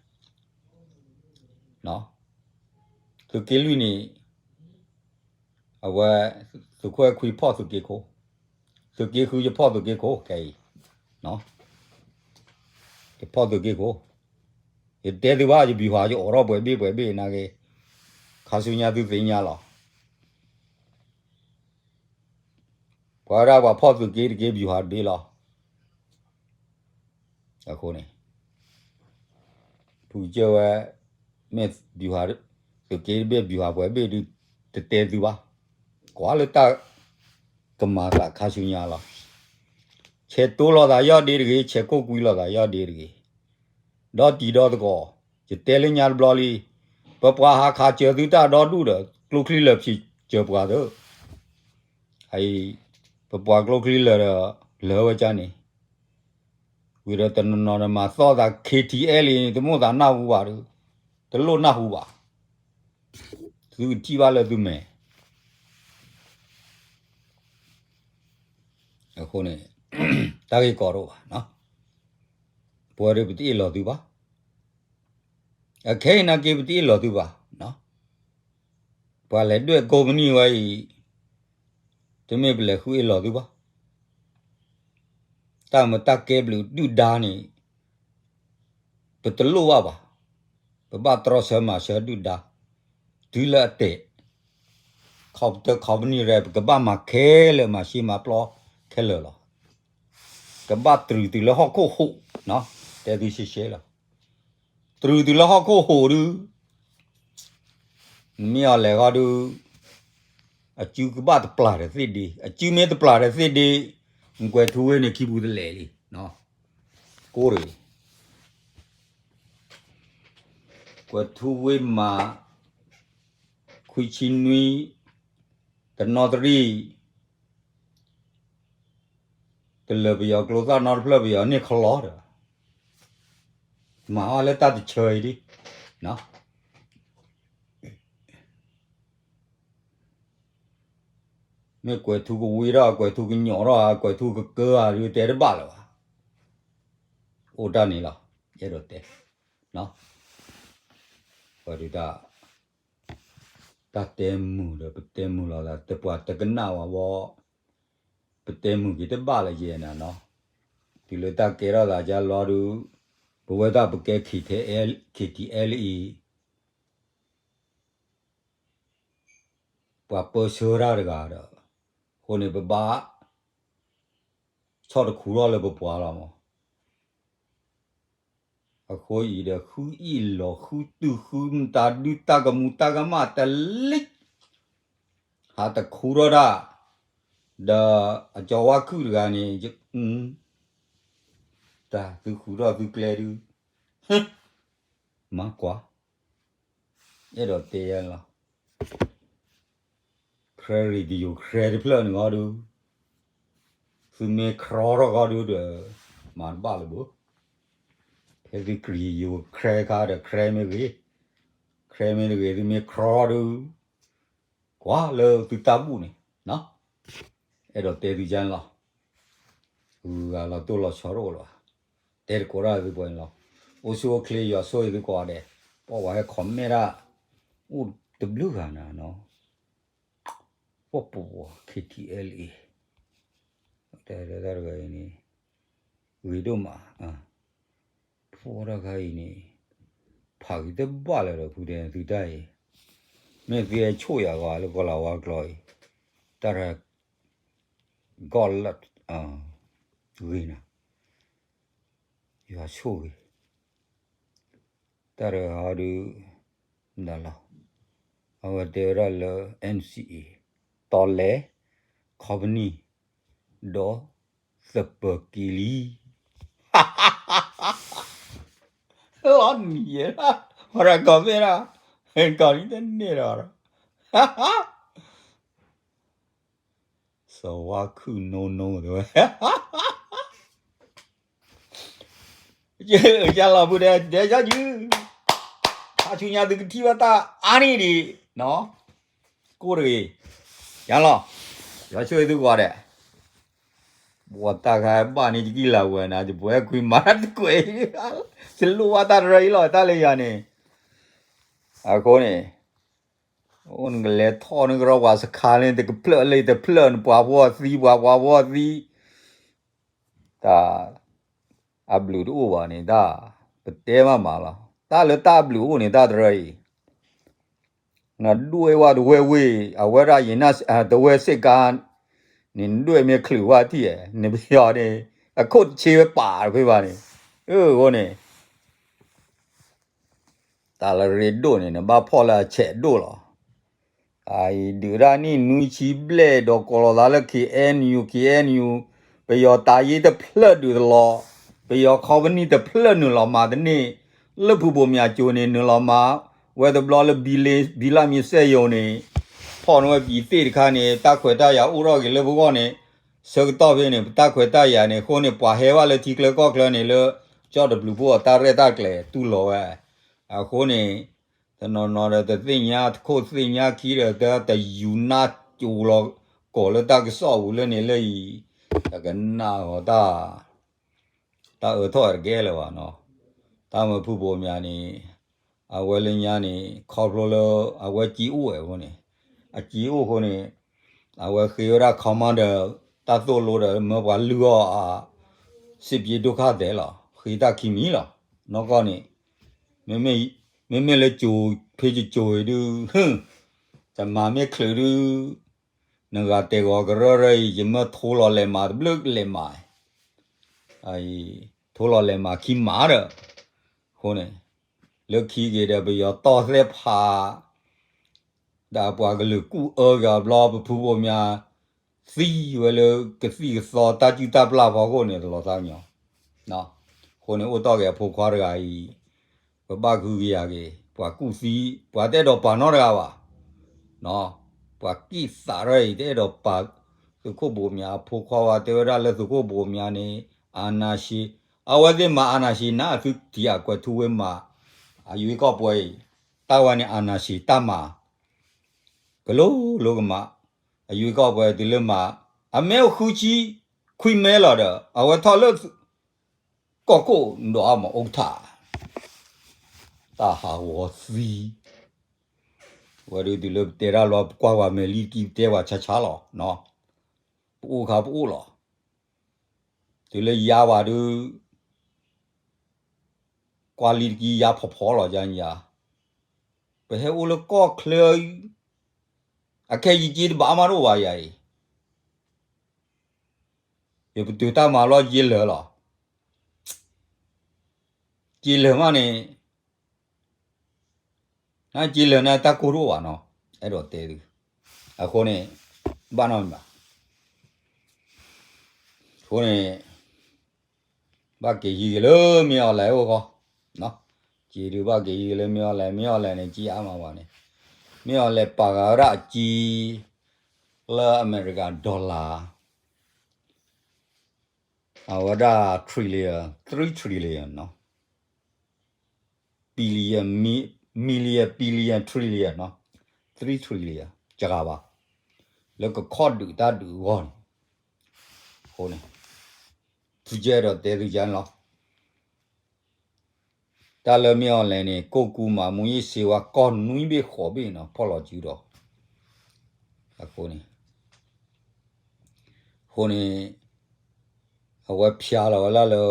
သုးက့လွံၢ်န့ၣ်, အဝဲ, သုးခိၣ်အဲၣ်ခွံဖီၣ်သုးက့ခိၣ်, သုးက့ဃုယဖီၣ်သုးက့ခိၣ်ခဲအံၤ, ယဖီၣ်သုးက့ခိၣ်, ယတဲသုဘၣ် ယဘံၣ်ဟးယအိးထီၣ်ပှဲၤဘ့ၣ်ပှဲၤဘ့ၣ်နာ်က့, ခါဆူညါသုသ့ၣ်ညါလီၤ. ပှၤဒၣ်ပှၤဖီၣ်သုးက့တက့ၢ်ဘံၣ်ဟးတဘ့ၣ်လီၤ. အဃိန့ၣ် ဖုကစၢၢ်ဝဲ, မ့ၢ်ဘံၣ်ဟး, သုးက့တဘ့ၣ်ဘံၣ်ဟးပှဲၤဘ့ၣ်ဒုး, တတဲသုဘၣ်, ကွၢ်လၢတၢ်ကမၤသးခါဆူညါလီၤ. ဆဲးတိလိာ်သးယီၢ်ဒ့တဂ့ၤ, ဆဲးကိၢ်ကွံလိာ်သးယီၢ်ဒ့တဂ့ၤ. ဒီတံၤဒီသကိး, ယတဲလၢညါတဘျီလံ, ပပှၤဟးခးစၢၤသုတၢ်ဒီဒူၣ်ဒီး ကျိချံလၢာ်ဖံးစၢၤပှၤသၢ, အအံၤ, ပပှၤကျိချံလၢာ်ဒီး လၢာ်ဝဲကန့ၣ်, ဝံၤဒီးတနီၤနီၤဒီးမၤသီၣ်သး ခ့ထံအဲလံ တမိၣ်သးနၢ်ဟူဘၣ်ဒီး, တလိၣ်နၢ်ဟူဘၣ်, သုကထံၣ်ဘၣ်လၢသုမဲာ် အဃိန့ၣ်, တၢ်ဂ့ၢ်ကီတအိၣ်ဘၣ်, ပဝဲဒၣ်ပတအ့ၣ်လီၤသုဘၣ်, အခဲအံၤနာ်က့ပတအ့ၣ်လီၤသုဘၣ်, ပှၤလဲၤဒွဲၣ်ကိးမုၢ်နံၤဝဲအံၤ, တမ့ၢ်ပလဲၤဃုအ့ၣ်လီၤသုဘၣ်, တၢ်မၤတၢ်ကဲဘျုးဒုၣ်ဒါန့ၣ် ပတလိၣ်ဘၣ်ဘၣ်, ပဘၣ်တြီဆၢမၤဆၢဒုၣ်ဒါ, တုၤလၢအတဲာ်, ခီပတၢၢ်ခီပနံၣ်ရဲ ပကဘၣ်မၤခဲလၢာ် မၤရှဲမၤပျီခဲလၢာ်လီၤ, ကဘၣ်တြူာ်တုၤလၢဟီၣ်ခိၣ်ဟူး, တဲသုရှဲရှဲလီၤ, တြူာ်တုၤလၢဟီၣ်ခိၣ်ဟူးဒုး နမ့ၢ်အီၤလဲၤဃီဒုး, အစုကဘၣ်တပျၢ်ဒီးသ့ၣ်ဒ့, အစုမ့ၢ်တပျၢ်ဒီးသ့ၣ်ဒ့, ကွဲၤထူဝ့န့ၣ်ခံပူၤတလဲၤလံ, ကိၢ်တဂ့ၤ, ကွဲၤထူဝ့မး, ခွံဆံနွံ, တနီသရံၣ် တလၢပယီၤကျိသၣ်နီတဖျၢၣ်ပယီၤန့ၢ်ခလီဒီး, မၤအီၤလၢတၢ်တဆၢအံၤဒ်, မ့ၢ်ကွဲၤထူကဝံထီၣ် ကွဲၤထူကညီၣ်ထီၣ် ကွဲၤထူကကၢအီၤဒုးတဲတဘၣ်လၢၤဘၣ်, အိၣ်တၢ်န့ၣ်လီၤ, အဲၣ်ဒိးတဲ, ပှၤဒုးတၢ် တၢ်တဲမုာ်ဒီးပတဲမုာ်လီၤသး တပှၤတကနၣ်ဝဲဘီ, ပတဲမုာ်က့ၤတဘၣ်လၢယဲနၤနီၤ, တုၤလၢတၢ်ကဲထီၣ်သးကလီၤဒုး, ပဝဲဒၣ်ပကဲ ခ့ထံအဲလ်အံၤ, ပှၤပၢဆှၢတၢ်တဂၤဒီး, အဃိန့ၣ်ပဘၣ် ဆီၣ်တခူထီၣ်လၢပပှၤလီၤမး အဃိအံၤဒီး ဃုအ့ၣ်လီၤ ဃုတုၤ ဃုမတၤဒု တၢ်ကမူတၢ်ကမၣ်တလံ, ဟးတခူထီၣ်တၢ်, ဒီးအကၠီၤဝါခုၣ်တဂၤန့ၣ်, တၢ်သုဃုထီၣ်သုကျဲဒု, မၤကွၢ်, အဲၣ်ဒိးတဲယဲလီၤ. ဖြဲရံၤကယိၤ ဖြဲတဖျၢၣ်န့ၣ်ဂီၢ်ဒု, သုမ့ၢ်ခြီထီၣ်ဂီၢ်ဒုဒီး, မၤတဘၣ်လၢၤဘၣ်. ဖဲသုကရံၤယိၤ ဖြဲခါဒီး ဖြဲမ့ၢ်ဂ့ၤ, ဖြဲမ့ၢ်တဂ့ၤ သုမ့ၢ်ခြီဒု, ကွၢ်လၢသုတၢ်ဘူၣ်န့ၣ်, အဲၣ်ဒိးတဲသုကန့ၣ်လီၤ. ဂုၤဂၤလီၤတိၢ်လီၤဆီတအိၣ်လၢၤဘၣ်. တဲတကိးတၢ်သုပှဲၤန့ၣ်လီၤ. အိၣ်ဆူၣ်အိၣ်ချ့ ယွၤဆိၣ်ဂ့ၤသုကိးဂၤဒဲး, ပှၤဟဲ comment တၢ်, အိၣ်တဘျုးဂၤနၤနီၤ, ပှၤပှၤ ခ့ထံအဲလ်အံၤ, တဲတၢ်တဂၤအံၤန့ၣ်, ဂ့ၤဒိၣ်မး, ဖိတၢ်ခါအံၤန့ၣ်, ဖးဂ့ၤတဘၣ်လၢၤဒီး ဖုတဲသုတၢ်အံၤ, မ့ၢ်သုဟဲဆိၣ်ယၤဂီၤလၢကီၢ်လၤဝါကျိအံၤ, တၢ်တဂၤ ဂီၢ်လၢ, ဂ့ၤနၤ, ယွၤဆိၣ်ဂ့ၤ, တၢ်တဂၤအီၤဒုး, ဒၣ်လီၤ, အဝဲတဲဝဲဒၣ်လၢ NCA, တီလဲၣ်, company, ဒီး, သပၢၤက့ၤလံ လီၤနံၤယဲ, ဝဲဒၣ်ကီၢ်မ့ၢ်ဒၣ်, ကီၢ်နံၤတန့ၢ်ဒီး, စီၤဝါခုၣ်နိနိတဲဝဲ, ယလီၤပူၤဒဲးဒဲးယီယု, ခါဆူညါသုကထံၣ်ဘၣ်တၢ်အါန့ၢ်ဒံး, ကိၢ်တဂ့ၤ, ယလီၤ, ယွၤဆိၣ်ဂ့ၤသုကိးဂၤဒဲး, ပှၤတၢ်ခါဘၣ်န့ၣ် ယကံၢ်လၤဝဲနၤ ယပှဲၤခွံမၤတၢ်တကွဲး, ယလိၣ်ဘၣ်တၢ်တရၢအံၤလီၤ တၢ်လၢယၤန့ၣ်, အဃိန့ၣ်, အိၣ်နကလဲၤထီၣ်နကရီပှၤစခါန့ၣ် တကဖျၢၣ်လၢတဖျၢၣ်န့ၣ် ပှၤဖှီၣ်သံ ပှၤပှၤဖှီၣ်သံ, တၢ်, အဘျုးတအိၣ်ဘၣ်န့ၣ် တၢ်, ပတဲမးမးလီၤ. တၢ်လၢတၢ်အဘျုးအိၣ်န့ၣ် တၢ်တရၢအံၤ, နဒွဲၣ်ဝဲတဝဲဝ့ၢ် အဝဲဒၣ်ယနၢ်တဝဲစ့ၢ်ကါ, န့ၣ်နဒွဲၣ်မ့ၢ်ချုးဝဲထံၣ်ဧါ, နပယီၤန့ၣ်, အခိၣ်တဆ့ဝဲပာ်တဖဲဘၣ်န့ၣ်, အဃိန့ၣ် တၢ်လၢရ့ဒိၣ်န့ၣ် နဘၣ်ဖီၣ်လၢအဆဲးဒိၣ်လီၤ. အအံၤဒုးဒၣ်နံၣ်နွံဆံဘျဲၣ်ဒီးကိးလီၤသးလၢ KNU KNU, ပယီၤတၢ်ယ့တဖျၢၣ်ဒုးတလီၤ, ပယီၤ company တဖျၢၣ်နုာ်လီၤမၤတန့ၢ်, လၢဖုဘိၣ်မၠးကၠိန့ၣ် နုာ်လီၤမၤဝဲတဘျီလၢ ဘံလ့ ဘံလၣ်မံစဲယိၤန့ၣ် ဖီၣ်န့ၢ်ဝဲပံၤသ့ၣ်တခါန့ၣ် တၢ်ခွဲးတၢ်ယာ်အိၣ်ထီၣ်က့ၤလၢပဂီၢ်န့ၣ် ဆၢကတီၢ်ဖဲန့ၣ် ပတၢ်ခွဲးတၢ်ယာ်န့ၣ် အဃိန့ၣ် ပှၤဟဲဘၣ်လၢထံချၢကီၢ်ချၢန့ၣ်လၢ ကၠီၣ်တဘျုးဖိအတၢ်ရဲၣ်တၢ်ကျဲၤတူၢ်လိာ်ဝဲ အဃိန့ၣ် တနီၤနီၤဒီးတသ့ၣ်ညါတခိၣ် သ့ၣ်ညါခံဒီး တယူၤနၢ်ကၠိလီၤကီၢ်လၢတၢ်ကစီၣ်ပူၤလၢန့ၣ်လၢအံၤ တကနၣ်အီၤတၢ် တၢ်အၢထီၣ်တကဲလၢၤဘၣ်နီၤ. တၢ်မၢဖုဘိၣ်မၠးန့ၣ် အဝဲလၢညါန့ၣ် ခီဖျိလၢအဝဲက့အိၣ်ဝဲအဃိန့ၣ် အက့အိၣ်အဃိန့ၣ် အဝဲဃ့ဝဲဒၣ် command ဒီး တၢ်သိၣ်လိဒီး မၢပှၤလုၢ်အီၣ်အ စစ်ပြေးဒုက္ခသည်လီၤ. ဃ့တၢ်ခံမံၤလီၤ. နီၢ်ကီၢ်န့ၣ် မ့မ့ၢ်လၢကၠိၤဖဲကၠိၤအံၤဒုး တမၤမ့ၢ်ချုးဒုး နဂၤတဲာ်ဂီၤကရၢရၢအံၤ ယမၢထိလီၤလဲၤမးတဘျုးလဲၤမး ထိလီၤလဲၤမးခံမးဒီး အဃိန့ၣ် လၢခံက့ၤဒီး ပယီၤတီၢ်သဲဖး ဒီးပှၤကလုာ်ကူၣ်အၢက့ၤအီၤဘျီ ပဖုဘိၣ်မၠး သံဝဲလၢကသံၣ်ကသီတၢ်စုၣ်တၢ်ပျၢ်ဖီခိၣ်န့ၣ် တလီၤသးကညီၤ အဃိန့ၣ် အိၣ်တီၢ်က့ၤအဖိခွါတဂၤအံၤ ပဘၣ်ကဟုကယာ်က့ၤ ပှၤကူၣ်သံ ပှၤတအဲၣ်ဒိးပာ်နီတဂၤဘၣ် ပှၤကံၣ်သးရဲၣ်အံၤ တအဲၣ်ဒိးပာ် သုးခိၣ်ဘိၣ်မၠးအဖိခွါဘၣ် တဲဝဲဒၣ်လၢသုးခိၣ်ဘိၣ်မၠးန့ၣ် အာဏာရှင် အဝဲသ့ၣ်မၤ အာဏာရှင် နၤအသုထံၣ်အကွဲးထူဝ့မး အရွေးကောက်ပွဲအံၤ တၢ်ဝဲန့ၣ် အာဏာရှင် တၢ်မၤ ကလိၤလိၤကမး အရွေးကောက်ပွဲတုၤလၢမၤ အမဲအိၣ်ဃုဆံခွံမဲလီၤဒီး အဝဲထီၣ်လၢ ကီၢ်ခိၣ်ဒီးအမၤအိၣ်ကထါ တၢ်ဟးဂီၤသံ ဝဲဒုးတုၤလၢပတဲတၢ်လီၤ ပကွၢ်ပှၤမဲာ်လံတကံၢ် ပတဲပှၤဆါဆါလီၤ ပအိၣ်ခါပအိၣ်လီၤ တုၤလၢယါဝဲဒုး ကွၢ်လံတကံၢ်ယါဖီဖီလီၤ ယါ ပဟဲအိၣ်လၢကီၢ်ချၢ အခဲယက့တဘၣ်မးတအိၣ်ဘၣ်ယၤအံၤ ယပတုာ်တၢ်မၤလီၤယ့လၢာ်လီၤ က့လၢာ်မးန့ၣ် နက့လၢာ်န့ၣ် တၢ်ကိၢ်တအိၣ်ဘၣ်နီၤ အဲၣ်ဒိးတဲသု အဃိန့ၣ် ဘၣ်နီတမံၤဘၣ် အဃိန့ၣ် ဘၣ်က့ၤဟံးက့ၤလၢမ့ၢ်အီၤလဲၣ်အိၣ်ဃီ က့ၤဒုးဘၣ်က့ၤဟံးက့ၤလၢမ့ၢ်အီၤလဲၣ် မ့ၢ်အီၤလဲၣ်န့ၣ် က့အါမးဘၣ်န့ၣ် မ့ၢ်အီၤလဲၣ်ပာ်ဃာ်ဝဲဒၣ်အက့ လၢအမဲရကၤ dollar အဝဲဒၣ် trillion three trillion နီၤ billion million billion trillion နီၤ three trillion တဂၤဘၣ် လၢကခီၣ်ဒုးတၢ်ဒုးအဂီၢ်န့ၣ် အဃိန့ၣ် သုကဲဒီးတဲသုကန့ၣ်လီၤ တၢ်လၢမ့ၢ်အီၤလဲၣ်န့ၣ် ကိၢ်ကူမး မူးယစ်ဆေးဝါး ကီၢ်နွံဘ့ၣ်ဃိးဘ့ၣ်နီၤ ဖီၣ်လီၤစုဒီး အဃိန့ၣ် အဃိန့ၣ် အဝဲဖျါလီၤဝဲဒၣ်လၢ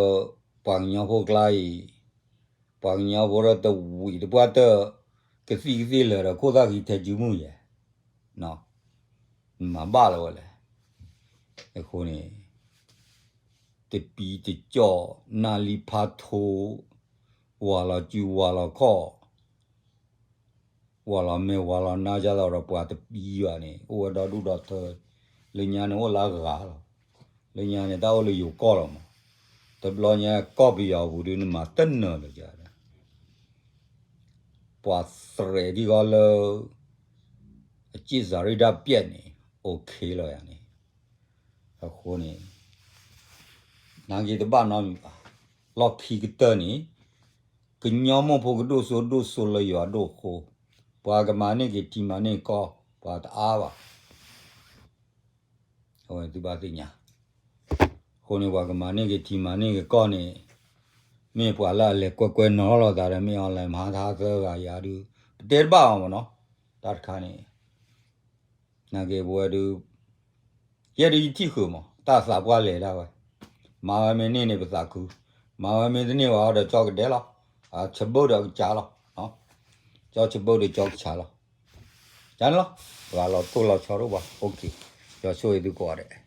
ပှၤကညီဖိကျါအံၤ ပှၤကညီဖိဒီးတဝံၤတပှၢ်တၢၢ် ကသံၣ်ကသ့ၣ်လၢာ်ဒီးခိၣ်သၣ်ဃံထဲကုမုၢ်ယဲၢ် မၤဘၣ်လၢၤဝဲလဲၣ် အဃိန့ၣ် တပံတကၠီၣ် နၢ်လံဖးထိ ဝၤလီၤစုဝၤလီၤခီၣ် ဝၤလီၤမဲာ်ဝၤလီၤနါ ဒ်သိးဒီးပှၤတပံဘၣ်န့ၣ် အိၣ်ဝဲဒီဒူၣ်ဒီထၢ လၢညါန့ၣ်အိၣ်လၢအဂၤလီၤ. လၢညါန့ၣ် တၢ်အိၣ်လၢယိၤကီၢ်လီၤမး. တဘျီညါကီၢ်ပယီၤပူၤဒုး နမၤတနၢၤလၢၤကဒီး ပှၤသရဲးဒ်ဂီၢ်လၢ အက့ၢ်စၤရံၣ်ဒၣ်ပျဲၢ်န့ၣ် OK လီၤယၤန့ၣ် အဃိန့ၣ် နာ်က့တဘၣ်နီတမံၤဘၣ်. လီၢ်ခံကတၢၢ်န့ၣ် ကညီမိၢ်ဖိကဒိၣ်စိဒိၣ်စိလၢယွၤဒိၣ်ဃိ, ပှၤကမၤန့ၢ်က့ၤထံမၤန့ၢ်ကီၢ် ပှၤတအါဘၣ်. အဝဲသုဘၣ်သ့ၣ်ညါ. အဃိန့ၣ် ပှၤကမၤန့ၢ်က့ၤထံမၤန့ၢ်က့ၤကီၢ်န့ၣ် မ့ၢ်ပှၤလၢအလဲၤကွဲကွဲနီၤလီၤသးဒီး မ့ၢ်အီၤလဲၤမၤဟးထၢၣ်ဂၤယၤဒုး ပတဲတဘၣ်အီၤမးနီၤ. တၢ်တခါန့ၣ် နာ်က့ပဝဲဒုး ယဲဒုးယထံၣ်ဃုာ်မး တၢ်သးပှၢ်လဲၤဒၣ်ဝဲ, မၤဝဲမ့ၢ်န့ၢ်န့ၣ်ပသးခု, မၤဝဲမ့ၢ်တန့ၢ်ဘၣ်ဒီးကၠီကဒဲလီၤ, ဆဘၢၣ်ဒီးကစၢ်လီၤ, ကၠီဆဘၢၣ်ဒီးကၠီကစၢ်လီၤ. ကန့ၣ်လီၤ, ပှၤလီၤတိၢ်လီၤဆီဒိၣ်ဘၣ်, ယွၤဆိၣ်ဂ့ၤသုကိးဂၤဒဲး.